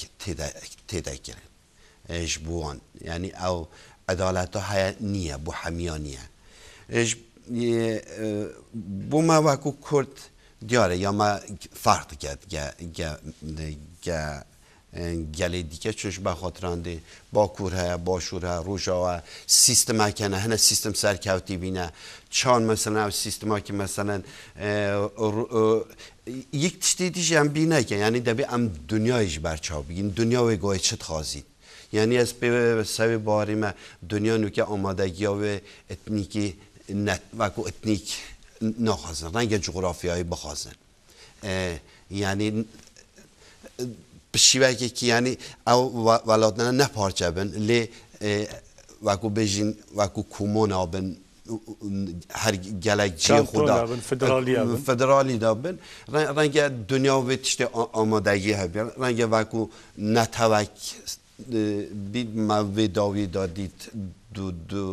تێدا کرن ژ بوان یانی ئەو عەدالەتە هەیە نییە بۆ هەمیا نییە بۆ مە وەکو کورد دیارە یا مە فەرق دکات گە گە گە گەلێ دیکە چونش بە خاتران دێ باکوور هەیە باشوور هەیە ڕوژاوا سیستمەکەنە هەنە سیستم سەرکەوتی بینە چان مەسەلەن ئەو سیستما کی مەسەلەن یەک تشتی دیش ئەم بی نەکە یانی دەبێ ئەم دنیایش بەرچاو بگین دنیا وێ گوای چ دخوازیت یانی ئەز پێ سەوێ باوەڕیمە دنیا نوکە ئامادەگیا وێ ئتنیکی نەت وەکو ئتنیک ناخوازن ڕەنگە جوغرافیایی بخوازن یانی شیوەیەکی یانی ئەو وەلاتنە نە پارچە بن لێ وەکو بێژین وەکو کومۆنا بن هەر گەلەک جێ خۆدا فدرالی دا بن ڕەنگە دنیا وێ تشتێ ئامادەگی هەبێ ڕەنگە وەکو نەتەوەک بیت مە وێ داوی دا دیت دو دو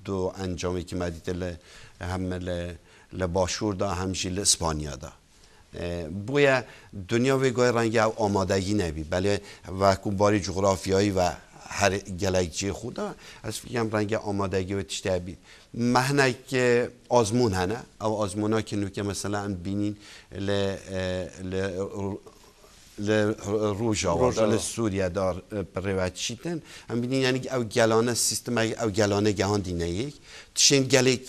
دو ئەنجامێکی مە دیتە لە هەم لە لە باشووردا هەم ژی لە ئیسپانیادا بۆیە دنیا وێ گای ڕەنگە ئەو ئامادەگی نەبی بەلێ وەکو باری جوغرافیایی و هەر گەلەک جێ خۆدا ئەز فکرم ڕەنگە ئامادەگی و تشتە بی مەهنەک ئازمون هەنە ئەو ئازمونا کە نوکە مەسەلا ئەم بینین لە لە لە ڕۆژاوا دا لە سووریا دا بەڕێوە چیتن ئەم بینین یانی ئەو گەلانە سیستمێک ئەو گەلانە گەهاندینە یەک تشێن گەلێک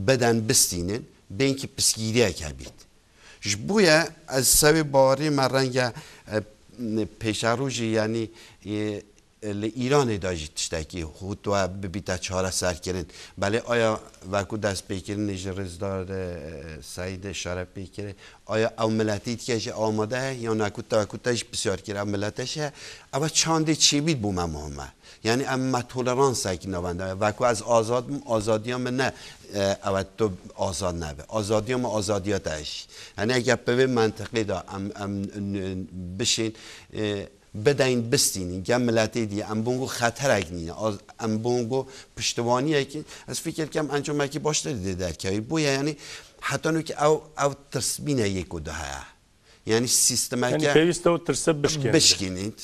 بدەن بستینن بێنکی پسگیریەک هەبیت ژ بۆیە ئەز سەوێ باوەڕێ مە ڕەنگە پێشەڕۆژی یانی لە ئیرانێ دا ژی تشتەکی هوتوە ببیتە چارەسەرکردن بەلێ ئایا وەکو دەست پێکردنی ژ ڕێزدار سەید ئشارە پێ کرد ئایا ئەو ملەتی دیکە ژی ئامادە هەیە یان وەکو تە وەکو تە ژ پرسیار کرد ئەو ملەتەش هەیە ئەوە چاندێ چێبیت بۆ مە مهمە یانی ئەم مە تۆلەرانسێک ناوەندە وەکو ئەز ئازاد بم ئازادیا من نە ئەوە تۆ ئازاد نەبێ ئازادیا مە ئازادیا تەش یانی ئەگەر پێ مەنتقێ دا ئەم ئەم بشین بدەین بستینین گەم ملەتێ دی ئەم بۆنگۆ خەتەرێک نینە ئەم بۆنگۆ پشتوانیەکی ئەز فکر کەم ئەنجامێکی باشتر دێ دەرکەوی بۆیە یانی حتا نوکی ئەو ئەو ترسبینە یەک و دو هەیە یانی سیستمەکە پێویستە و ترسە بشکێنرێ بشکێنیت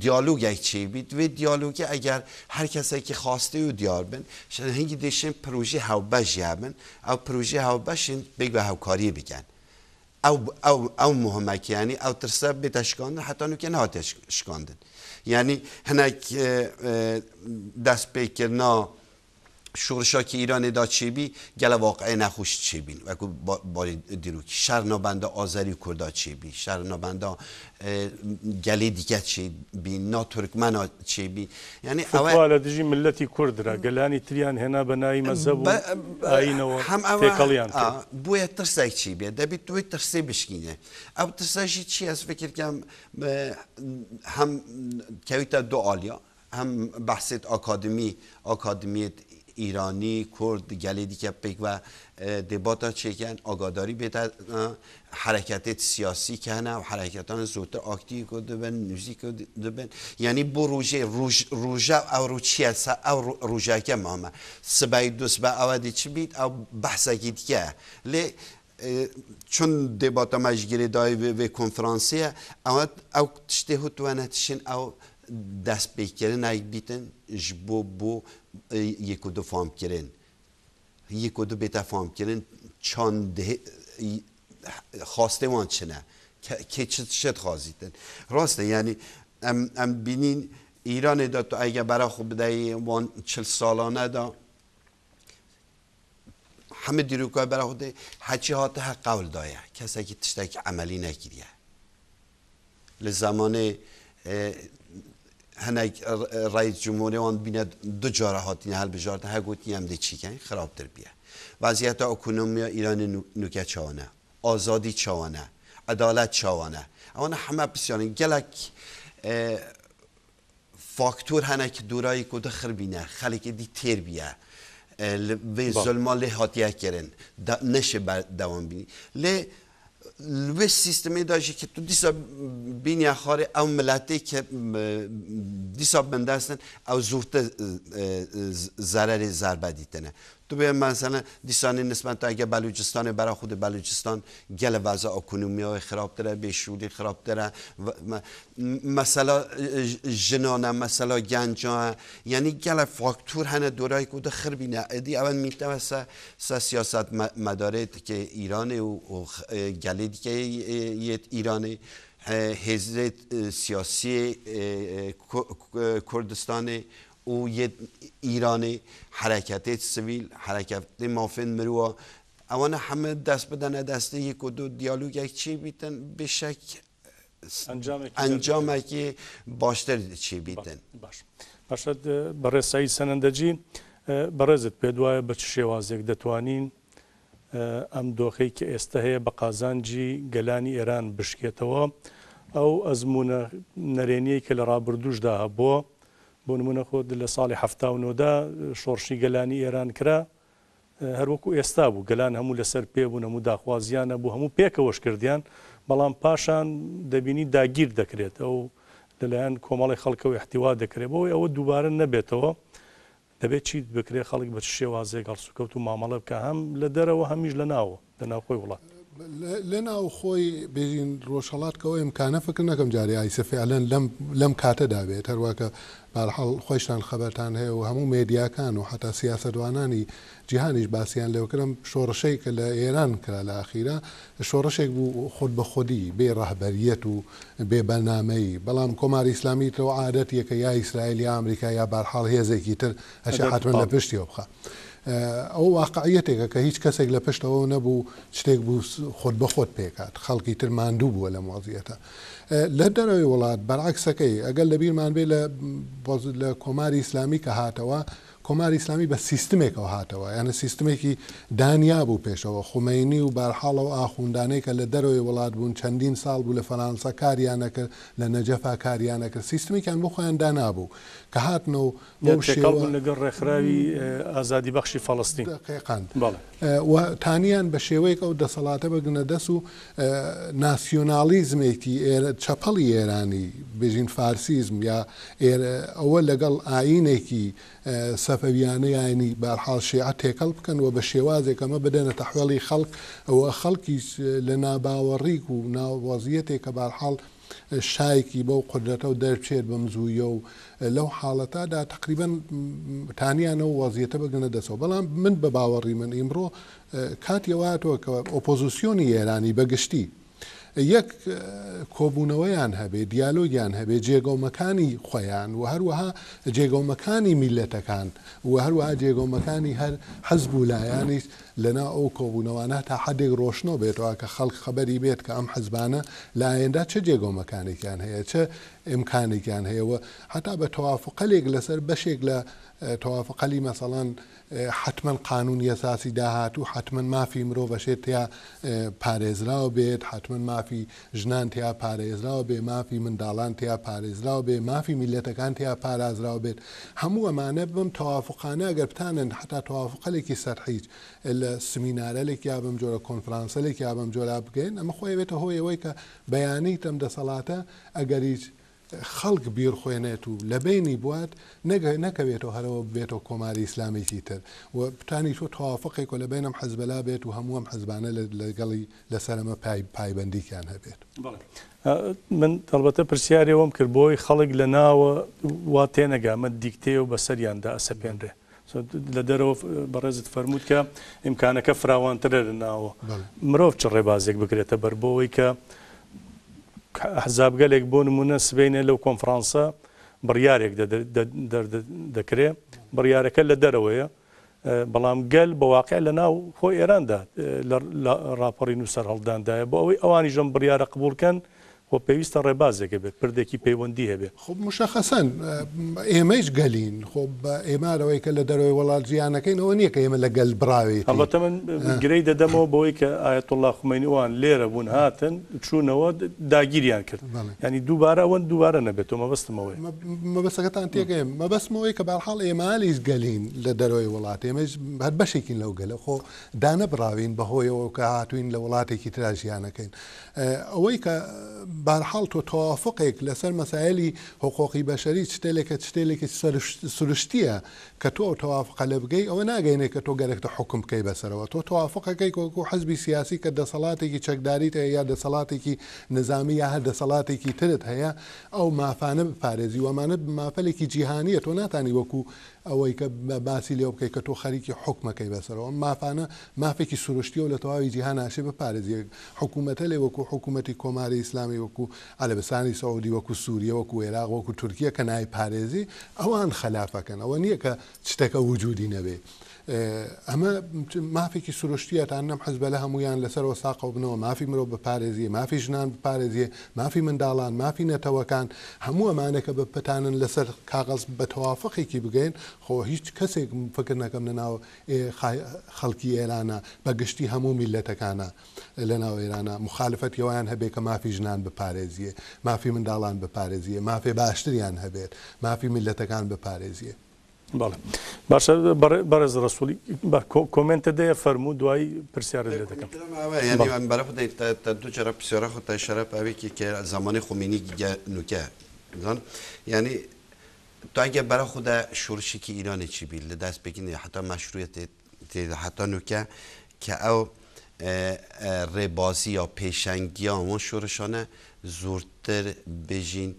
دیالۆگێک چێ بیت وێ دیالۆگی ئەگەر هەر کەسێکی خواستی و دیار بن هەنگی دێشێن پروژەی هاوبەش یابن ئەو پروژەی هاوبەشن بێک بە هاوکاری بکەن ئەو ئەو ئەو مهمە کە یانی ئەو ترسە بێتە شکاندن حتا نوکە نهاتە شکاندن یانی هەنێک دەست پێکردنا شۆڕشا کی ئیرانێ دا چێبی گەلە واقعێ نەخوش چێبین وەکو باری دیروکی شەر نابەندا ئازەری و کوردا چێبی شەر نابەندا گەلێ دیکە چێبی نا تورکمەنا چێبی یانی ئەوە فتوا لە دژی ملەتی کورد درا گەلانی تریان هێنا بە ناوی مەزهەب و ئایینەوە هەم ئەوە تێکەڵیان کرد. بۆیە ترسێک چی بێ دەبیت تۆی ترسێ بشکینێ ئەو ترسەشی چی ئەز فکر کەم هەم کەویتە دو ئالیا هەم بەحسێت ئاکادمی ئاکادمیت ئیرانی کورد گەلێ دیکە پێکوە دێباتا چێکەن ئاگاداری بێتە حەرەکەتێت سیاسی کە هەنە و حەرەکەتان زۆرتر ئاکتیڤ دبن نزیک دبن یعنی بۆ ڕۆژێ ڕۆژە ئەو ڕۆ چییە ئەو ڕۆژەکە مامە سبەی دوسبە ئەوە دی چ بیت ئەو بەحسێکی دیکە لێ چون دێباتە مەش گرێدای وێ کۆنفرانسیە ئەوە ئەو تشتێ هوتوانە تشن ئەو دەست پێکردنێک بیتن ژ بۆ بۆ یەک و دو فامکردن یەک و دو بێتە فامکردن چاند خواستێ وان چنە کێ چ شت خوازیتن ڕاستە یعنی ئەم ئەم بینین ئیرانێ دا تو ئەگە بەرا خو بدەی وان چل ساڵانە دا هەمە دیروکای بەرا خو دەی هەچی هاتە هە قەول دایە کەسێکی تشتێکی عەمەلی نەکریە لە زەمانێ هەنێک ڕئیس جمهوری وان بینە دو جارە هاتینە هەلبژاردن هە گوتنی ئەم دێ چیکەین خراپتر بیە وەزیەتە ئۆکۆنۆمیا ئیرانی نوکە چاوانە ئازادی چاوانە عەدالەت چاوانە ئەوانە حەمە پرسیارن گەلەک فاکتۆر هەنە ک دورایی کو د خر بینە خەلک دی تێر بیە لە وێ زولما لێ هاتیە کرن نەشێ بەردەوام بینی لێ لە وێ سیستمێ دا ژی ک تو دیسا بینیە خارێ ئەو ملەتێ ک دیسا بندەستن ئەو زورتر زەرەرێ زەربە دیتنە تو بێ مەسەلەن دیسانێ نسبەت ئەگە بەلوچستانێ بەرا خود بەلوچستان گەلە وەزع ئۆکۆنۆمیاوێ خراپترە بێ شووری خراپترە مەسەلا ژنانە مەسەلا گەنجانە یعنی گەلە فاکتور هەنە دۆرای کو دخر بینە ئەدی ئەوەن میتەوە سە سە سیاست مەدارێت کە ئیرانێ و گەلێ دیکە یەت ئیرانێ هێزێت سیاسی کوردستانێ و یەت ئیرانێ حرەکەتێت سڤیل حرەکەتێ مافێن مروە ئەوانە حەمە دەست بدەنە دەستێ یەک و دوو دیالۆگێک چێ بیتن بێ شەک ئەنجامێکی باشتر چێ بیتن. باش باشە بەڕێز سەعید سەنەندەجی بەڕێزت پێت وایە بە چ شێوازێک دەتوانین ئەم دۆخەی کە ئێستە هەیە بە قازانجی گەلانی ئێران بشکێتەوە ئەو ئەزموونە نەرێنیەی کە لە ڕابردووشدا هەبووە بۆ نموونە خۆ لە ساڵی 79 دا شۆڕشی گەلانی ئێران کرا هەر وەکو ئێستا بوو، گەلان هەموو لەسەر پێ بوون، هەموو داخوازییان هەبوو، هەموو پێکەوەش کردیان، بەڵام پاشان دەبینی داگیر دەکرێت، ئەو لەلایەن کۆمەڵی خەڵکەوە ئیحتیوا دەکرێت، بۆ ئەوەی ئەوە دووبارە نەبێتەوە دەبێت چیت بکرێت، خەڵک بە چ شێوازێک هەڵسوکەوت و مامەڵە بکات هەم لە دەرەوە هەمیش لە ناوەوە، لە ناوخۆی وڵات؟ لە ناوخۆی بێژین ڕۆژهەڵات کە ئەو ئیمکانە فکر نەکەم جارێ ئایسە فعلەن لەم لەم کاتەدا بێت هەروا کە بەهەرحاڵ خۆیشتان خەبەرتان هەیە و هەموو مێدیاکان و حەتا سیاسەتوانانی جیهانیش باسیان لێوە کرد ئەم شۆڕشەی کە لە ئێران کرا لە ئەخیرا شۆڕشێک بوو خۆد بە خۆدی بێ ڕەهبەریەت و بێ بەرنامەیی بەڵام کۆماری ئیسلامی ترەوە عادەتیە کە یا ئیسرائیل یا ئەمریکا یا بەهەرحاڵ هێزێکی تر ئەشێ ئەدەر حەتمەن لە پاڵ. پشتیەوە بخا. ئەوە واقعیەتێکە کە هیچ کەسێک لە پشتەوەو نەبوو شتێک بوو خۆت بە خۆت پێکات خەڵکی تر ماندوو بووە لەم وەزیەتە لە دەرەوەی وڵات بەرعەکسەکەی ئەگەر لە بیرمان بێ لە لە کۆماری ئیسلامی کە هاتەوە کۆماری ئیسلامی بە سیستمێکەوە هاتەوە یانە سیستمێکی دانیا بوو پێشەوە خومەینی و بارحاڵە و ئاخوندانەی کە لە دەرەوەی وڵات بوون چەندین ساڵ بوو لە فەرانسە کاریانەکرد لە نەجەفا کاریانەکرد سیستمێکیان بۆ خۆیان دانابوو کە هاتنەوە بەو تێکەڵ بوون لەگەڵ ڕێکخراوی ئازادیبەخشی فەڵەستین. دەقیقەن. بەڵێ. و تانیان بە شێوەیەک ئەو دەسەڵاتە بگرنە دەست و ناسیۆناڵیزمێکی چەپەڵی ئێرانی، بێژین فارسیزم یا ئەوە لەگەڵ ئایینێکی سەفەویانە یانی بەهەرحاڵ شیعە تێکەڵ بکەن و بە شێوازێک ئەمە بدەنە تەحوێڵی خەڵک و خەڵکیش لە ناباوەڕیک و ناوەزیەتێک کە بەهەرحاڵ شایەکی بەو قودرەتەو دەربچێت بەم زوویە و لەو حاڵەتادا تەقریبەن تانیان ئەو وەزیەتە بگرنە دەسەوە بەڵام من بە باوەڕی من ئیمڕۆ کاتی ئەوە هاتووە کە ئۆپۆزیسیۆنی ئێرانی بە گشتی یەک کۆبوونەوەیان هەبێ دیالۆگیان هەبێ جێگەومەکانی خۆیان و هەروەها جێگەومەکانی میلەتەکان و هەروەها جێگەومەکانی هەر حزب و لایانیش لەناو ئەو کۆبوونەوانە تا حەدێک ڕۆشنۆ بێتەوە کە خەڵک خەبەری بێت کە ئەم حزبانە لە ئایندە چ جێگەو مەکانێکیان هەیە چ ئیمکانێکیان هەیە و هەتا بە تەوافوقەلێک لەسەر بەشێک لە تەوافوقەلی مەسەڵەن حەتمەن قانونی ئەساسی داهاتوو حەتمەن مافی مرۆڤ ئەشێت تیا پارێزراو بێت حەتمەن مافی ژنان تیا پارێزراو بێ، مافی منداڵان تیا پارێزراو بێ، مافی میللەتەکان تیا پارازراو بێت، هەموو ئەمانە بەم تەوافوقانە ئەگەر بتانن حەتا تەوافوقەلێکی سەتحیچ لە سمینارەلێک یا بەم جۆرە کۆنفرانسەلێک یا بەم جۆرە بگەین ئەمە خۆی ئەبێتە هۆی ئەوەی کە بەیانی ئەم دەسەڵاتە ئەگەریچ خەڵک بیرخوێنێت و لە بەینی بوات نەک نەکەوێتەوە هەرەوە ببێتەوە کۆماری ئیسلامیی تر و بتانی تۆ تەوافوقێک و لە بەین ئەم حزبەلا بێت و هەموو ئەم حزبانە لەگەڵی لەسەر ئەمە پایبەندیکیان هەبێت. بەڵێ من ئەڵبەتە پرسیاری ئەوەم کرد بۆی خەڵک لە ناوە وا تێنەگا ئەمە دیکتەیە و بەسەریاندا ئەسەپێنرێ. لە دەرەوە بەڕێزت فەرمووت کە ئیمکانەکە فراوانترە لە ناوە. مرۆڤ چ ڕێبازێک بگرێتە بەر بۆ ئەوەی کە ئەحزابگەلێک بۆ نموونە سبەینێ لەو کۆنفرانسە بڕیارێک دەکرێ بڕیارەکە لە دەرەوەیە بەڵام گەل بە واقع لە ناو خۆی ئێراندا لە ڕاپەڕین و سەرهەڵداندایە بۆ ئەوەی ئەوانیش ئەم بڕیارە قبوڵ کەن خۆ پێویستە ڕێبازێک هەبێت پردێکی پەیوەندی هەبێت. خۆ موشەخەسەن ئێمەیش گەلین خۆ بە ئێمە ئەوەی کە لە دەرەوەی وەڵات ژیانەکەین ئەوە نییە کە ئێمە لە گەل بڕاوێتین. هەڵبەتە من گرێی دەدەمەوە بەوەی کە ئایەتوڵڵا خومەینی ئەوان لێرە بوون هاتن چوونەوە داگیریان کرد یانی دووبارە ئەوەن دووبارە نەبێتەوە مەبەستم ئەوەیە. مەبەستەکەتان تێگەیم مەبەستم ئەوەیە کە بەهەرحاڵ ئێمەالیش گەلین لە دەرەوەی وڵات ئێمەیش هەر بەشێکین لەو گەلە خۆ دانەبڕاوین بەهۆیەوە کە هاتووین لە وڵاتێکی ترا ژیانەکەین ئەوەی کە بەهەرحاڵ تۆ تەوافوقێک لەسەر مەسایلی حقوقی بەشەری چتێلێکە چتێلێکی سروشتیە کە تۆ ئەو تەوافقە لە بگەی ئەوە ناگەینێ کە تۆ گەرەکتە حوکم بکەی بەسەرەوە تۆ تەوافقەکەی کە وەکو حزبی سیاسی کە دەسەڵاتێکی چەکداریت هەیە یا دەسەڵاتێکی نزامی یا هەر دەسەڵاتێکی ترت هەیە ئەو مافانە بپارێزی و ئەمانە مافەلێکی جیهانیە تۆ ناتانی وەکو ئەوەی کە باسی لێوە بکەی کە تۆ خەریکی حوکمەکەی بەسەرەوە ئەم مافانە مافێکی سروشتیە و لە تەواوی جیهان ئاشێ بپارێزی حکوومەتەلێ وەکو حکوومەتی کۆماری ئیسلامی وەکو عەرەبستانی سعودی وەکو سوریە وەکو ئێراق وەکو تورکیە کە نایپارێزی ئەوان خەلافەکەن ئەوە نییە کە شتەکە وجودی نەبێ ئەمە مافێکی سروشتیە تا نەم حزبە لە هەمویان لەسەرەوە ساقەو بنەوە مافی مرۆڤ بپارێزیە مافی ژنان بپارێزیە مافی منداڵان مافی نەتەوەکان هەموو ئەمانە کە بپتانن لەسەر کاغەز بە تەوافقێکی بگەین خۆ هیچ کەسێک فکر نەکەم لەناو خەڵکی ئێرانە بە گشتی هەموو میلەتەکانە لەناو ئێرانە مخالفەتی ئەویان هەبێ کە مافی ژنان بپارێزیە مافی منداڵان بپارێزیە مافێ باشتریان هەبێت مافی میلەتەکان بپارێزیە. بەڵێ باشە بەڕێز ڕەسوڵی بە کۆمێنتە دەیە فەرموو دوایی پرسیارت لێ دەکەم. یعنی من برای خود تا دو جرا پرسیارە خود تا اشاره به اوی که که زمان خمینی نوکه زان یعنی تو اگه برای خود شورشی که ایران چی بیل دست بگین حتی مشروعیت حتی نوکه که او ڕێبازی یا پێشەنگیا وان شۆڕشانە زۆرتر بێژین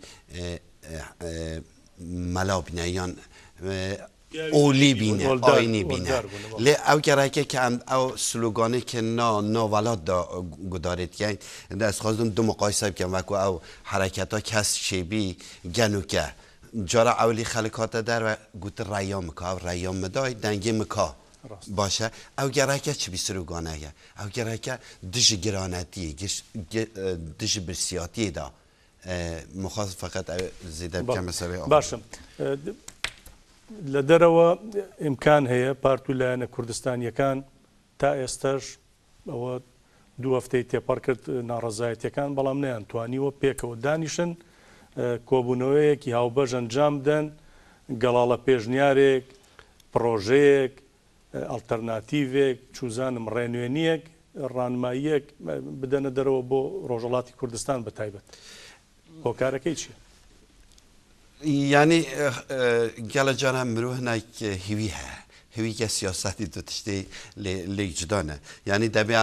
مەلا بینە یان ئۆلی بینە ئاینی بینە لێ ئەو گەڕەکە کە ئەم ئەو سلوگانەی کە نا نا وەلات دا گودارێت کەین دەست خوازم دو مقایسە بکەم وەکو ئەو حرەکەتا کەس چێبی گەنوکە جارە ئەولی خەلک هاتە دەروە گوت ڕەیا مکا ئەو ڕەیا مدای دەنگێ مکا باشە ئەو گەڕەکە چ بی سلوگانەیە ئەو گەڕەکە دژ گرانەتیە دژ برسیاتیە دا مخواست فقط زیدە بکەمە سەر باشە لە دەرەوە ئیمکان هەیە پارت و لایەنە کوردستانیەکان تا ئێستاش ئەوە دوو هەفتەی تێپەڕ کرد ناڕەزایەتیەکان بەڵام نەیانتوانیوە پێکەوە دانیشن کۆبوونەوەیەکی هاوبەش ئەنجام بدەن گەڵاڵە پێشنیارێک پڕۆژەیەک ئەڵتەرناتیڤێک چوزانم ڕێنوێنیەک ڕانماییەک بدەنە دەرەوە بۆ ڕۆژهەڵاتی کوردستان بە تایبەت هۆکارەکەی چیە؟ یانی گەلە جاران مرۆ هەنێک هیوی هەیە هیوی کە سیاسەتی دو تشتی لێک جدانە یانی دەبێ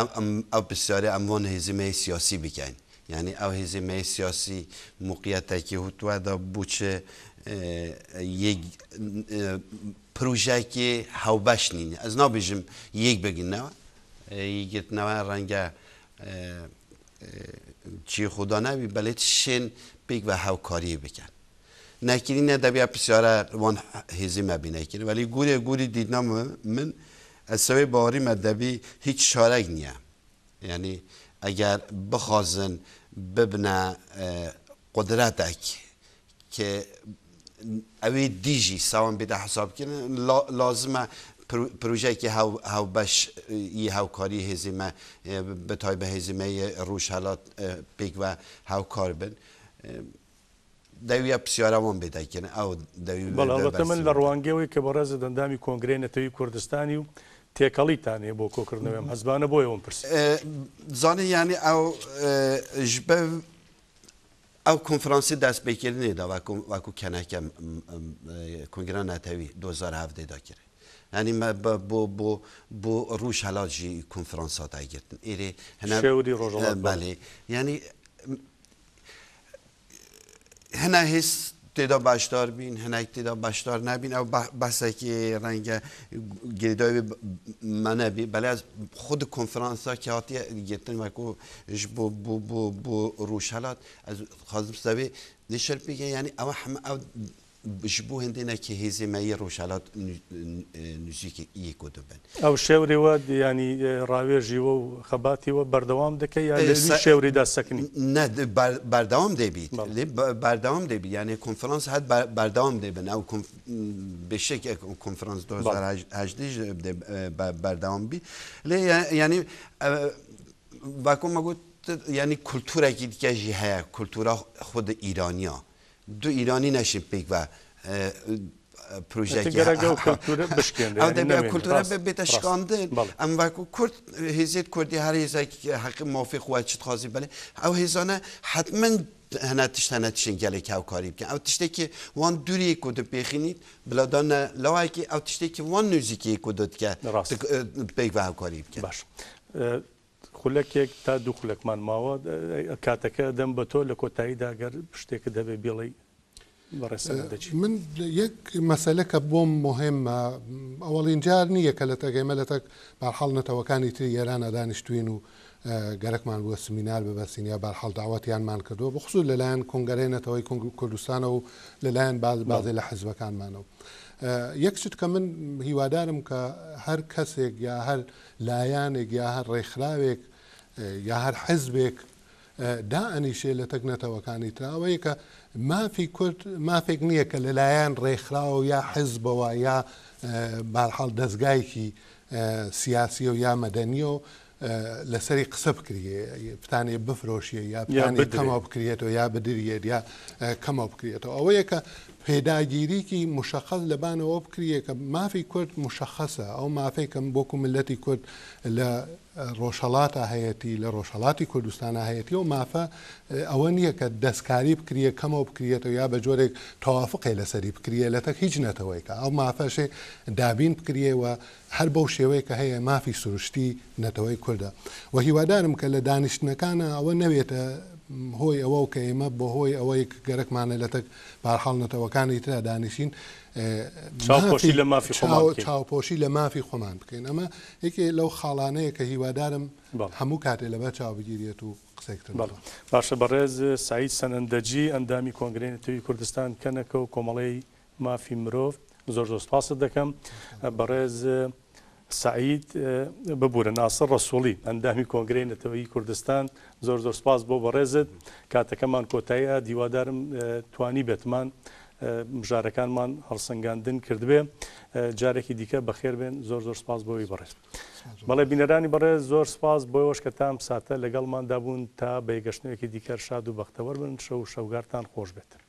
ئەو پرسیارێ ئەم وان هێزی مەی سیاسی بکەین یانی ئەو هێزی مەی سیاسی موقیەتێکی هوتوە دا بوچ یەک پروژەکی هاوبەش نین ئەز نابێژم یەک بگرنەوە یەکگرتنەوە ڕەنگە چی خدا نەبی بەلێ شێن پێک بە هاوکاری بکەن نەکردینە دەبیا پرسیارە وان هێزی مەبی نەکرد وەلی گورێ گوری دیدنا من ئەسەوەی باوەڕیمە دەبی هیچ شارێک نییە یعنی ئەگەر بخوازن ببنە قدرەتێک کە ئەوێ دیژی ساوان بێتە حسابکردن لازمە پروژەیەکی هاوبەش ی هاوکاری هێزی مە بە تایبە هێزی مە ڕوژهەلات پێکوە هاوکار بن دەویە پرسیارە وان بێتەکردن ئەو دەوی بەڵێ ئەڵبەتە من لە ڕوانگەوەی کە بەڕێزت ئەندامی کۆنگرەی نەتەوی کوردستانی و تێکەڵیتان هەیە بۆ کۆکردنەوەی ئەم حزبانە بۆیە وەم پرسی. زانی یانی ئەو ژبە ئەو کۆنفرانسی دەستپێکردنێ دا وەکو کەنەکە کۆنگرە نەتەوی 2017 دا کرد. یعنی مە بۆ بۆ بۆ ڕوژ هەلات ژی کۆنفرانس هاتە گرتن ئێرێ هەنە شێوری ڕۆژهەڵات بەڵێ یعنی هەنە هێز تێدا بەشدار بین هەنێک تێدا بەشدار نبین ئەو بەسێکی ڕەنگە گرێداوی مە نەبی بەلێ خود کۆنفرانسا کە هاتیە گرتن وەکو بۆ بۆ بۆ بۆ ڕوژهەلات ئەز خازم سەوێ نشر پێگە یعنی ئەوە هەمە ئەو ji bo hindê ne kê hêzê me yê Rojhelat nizîkê yê ku dibin. ئەو شێورێ وە یانی ڕاوێژی وە و خەباتی وە بەردەوام دەکەی یا لە وی شێوری دا سەکنی؟ نە بەردەوام دەبیت لێ بەردەوام دەبی یانی کۆنفرانس هەر بەردەوام دەبن ئەو بێشێک کۆنفرانس 2018 بەردەوام بی لێ یانی وەکو مە گوت یانی کولتورێکی دیکە ژی هەیە کولتورا خود ئیرانیا دو ئیرانی نەشین پێک بە پروژەیەکی ئەو دەبێ کولتورە بێتە شکاندن ئەم وەکو کورد هێزێت کوردی هەر هێزێک حەقی مافی خۆی چ خوازی بەێ ئەو هێزانە حتمما هەنە تشت هەنە تشتین گەلێک هاوکاری بکەن ئەو تشتێکی وان دووری کو پێخینیت بلادانە لەوایکی ئەو تشتێکی وان نزیکی کو دکە پێک بە هاوکاری بکەن باش خولەکێک تا دوو خولەکمان ماوە کاتەکە دەم بە تۆ لە کۆتاییدا گەر شتێکت هەبێ بیڵێی بەڕێز سەنەندەجی. من یەک مەسەلە کە بۆم موهیمە ئەوەڵین جار نییە کە لەتەک ئێمە لەتەک بەرحاڵ نەتەوەکانی تری ئێرانە دانیشتوین و گەرەکمان بووە سمینار ببەستین یا بەرحاڵ داوەتیانمان کردووە بخصوص لەلایەن کۆنگەرەی نەتەوەی کوردستانەوە و لەلایەن باز بازێ لە حزبەکانمانەوە یەک شت کە من هیوادارم کە هەر کەسێک یا هەر لایەنێک یا هەر ڕێکخراوێک یا هەر حزبێک دائەنیشێ لە تەک نەتەوەکانی ترا ئەوەیە کە مافی کورد مافێک نییە کە لەلایەن ڕێکخراو یا حزبەوە یا بارحاڵ دەزگایەکی سیاسیە و یا مەدەنیەوە لەسەری قسە بکریێ بتانێ بفرۆشیە یا بتانێ کەمەوە بکرێتەوە یا بدریێت یا کەمەوە بکرێتەوە ئەوەیە کە پێداگیریکی موشەخەس لەبان ئەوە بکریێ کە مافی کورد موشەخەسە، ئەو مافەی کە وەکوو میللەتی کورد لە ڕۆژهەڵاتا هەیەتی، لە ڕۆژهەڵاتی کوردستانا هەیەتی، ئەو مافە ئەوە نییە کە دەستکاری بکریێ، کەمەو بکریێتەوە یا بە جۆرێک تەوافوقێ لەسەری بکریێ لەتەک هیچ نەتەوەیەکا. ئەو مافە ئەشێ دابین بکریێ و هەر بەو شێوەیە کە هەیە مافی سروشتی نەتەوەی کوردە و هیوادارم کە لە دانیشتنەکانا ئەوە نەوێتە هۆی ئەوە کە ئێمە بە هۆی ئەوەی گەرەکمانە لەتەک بارحاڵ نەتەوەکانی ترا دانیشین چاوپۆشی لە مافی خۆمان بکەین. چاوپۆشی لە مافی خۆمان بکەین. ئەمە یەکێ لەو خاڵانەیە کە هیوادارم هەموو کاتێ لەبەر چاو بگیرێت و قسەی تر بەڵێ باشە بەڕێز سەعید سەنەندەجی ئەندامی کۆنگرەی نەتەوەیی کوردستان کەنەکە و کۆمەڵەی مافی مرۆڤ زۆر زۆر سپاست دەکەم بەڕێز سەعید ببورە ناسر ڕەسوڵی ئەندامی کۆنگرەی نەتەوەیی کوردستان زۆر زۆر سپاس بۆ بەڕێزت کاتەکەمان کۆتایی هات هیوادارم توانی بێتمان مژارەکانمان هەڵسەنگاندن کردبێ جارێکی دیکە بەخێر بێن زۆر زۆر سپاس بۆی بەڕێز بەڵێ بینەرانی بەڕێز زۆر سپاس بۆ ئێوەش کە تام ساتە لەگەڵماندا بوون تا بەیگەشتنەوەیەکی دیکەر شاد و بەختەوەر بن شەو و شەوگارتان خۆش بێت.